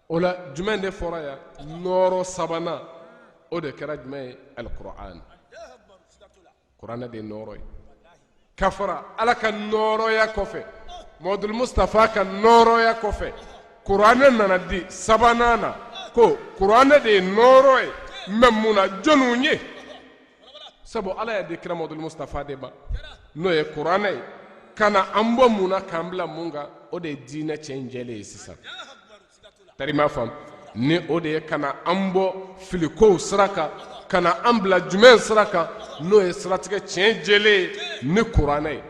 Speaker 2: O la jumɛn de fɔra yan? Nɔɔrɔ sabanan, o de kɛra jumɛn ye? Alikuran. Kuranɛ de ye nɔɔrɔ ye ka fara Ala ka nɔɔrɔya kɔfɛ, Mamadu Mustafa ka nɔɔrɔya kɔfɛ, kuranɛ nana di sabanan na ko kuranɛ de ye nɔɔrɔ ye mais mun na jɔnniw ye? Sabu Ala y'a di kira Mamadu Mustafa de ma n'o ye kuranɛ ye ka na an bɔ mun na k'an bila mun kan, o de ye diinɛ tiɲɛ jɛlen ye sisan. Tari m'a faamu ni o de ye ka na an bɔ filikow sira kan ka na an bila jumɛn sira kan n'o ye siratigɛ tiɲɛ jɛlen ye ni kuranɛ ye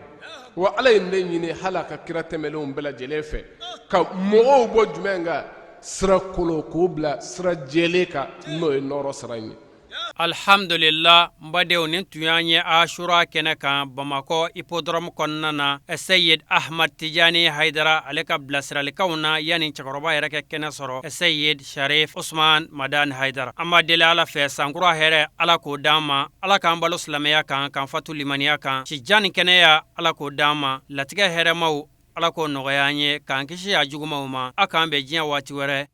Speaker 2: wa ala ye ne ɲini hali a ka kira tɛmɛnlenw bɛɛ lajɛlen fɛ ka mɔgɔw bɔ jumɛn kan sira kolon k'o bila sira jɛlen kan n'o ye nɔɔrɔ sira in ye
Speaker 1: Alhamdulila n badenw nin tun y'an ye Ashura kɛnɛ kan Bamakɔ hippodrome kɔnɔna na Seyid Ahmad Tijani Hayidara ale ka bilasiralikanw na yanni cɛkɔrɔba yɛrɛ kɛ kɛnɛ sɔrɔ Seyid Sharif Usman Madani Hayidara an b'a deli Ala fɛ sankura hɛrɛ Ala k'o d'an ma Ala k'an balo silamɛya kan k'an fatu limaniya kan sijan ni kɛnɛya Ala k'o d'an ma latigɛ hɛrɛmaw Ala k'o nɔgɔya an ye k'an kisi a jugumanw ma a k'an bɛn diɲɛ waati wɛrɛ.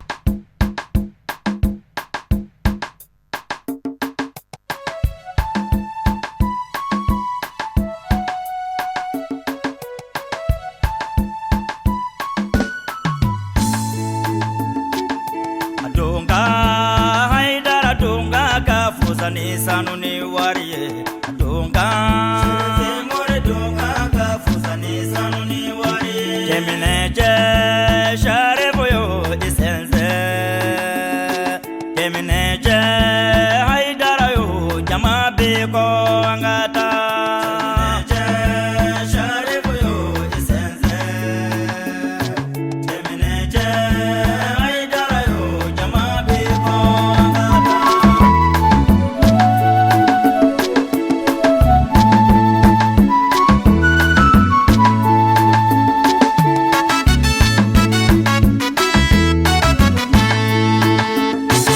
Speaker 3: Haidara donka ka fusa ni sanu ni wari ye donka donka ka fusa ni sanu ni wari ye cɛminɛ cɛ.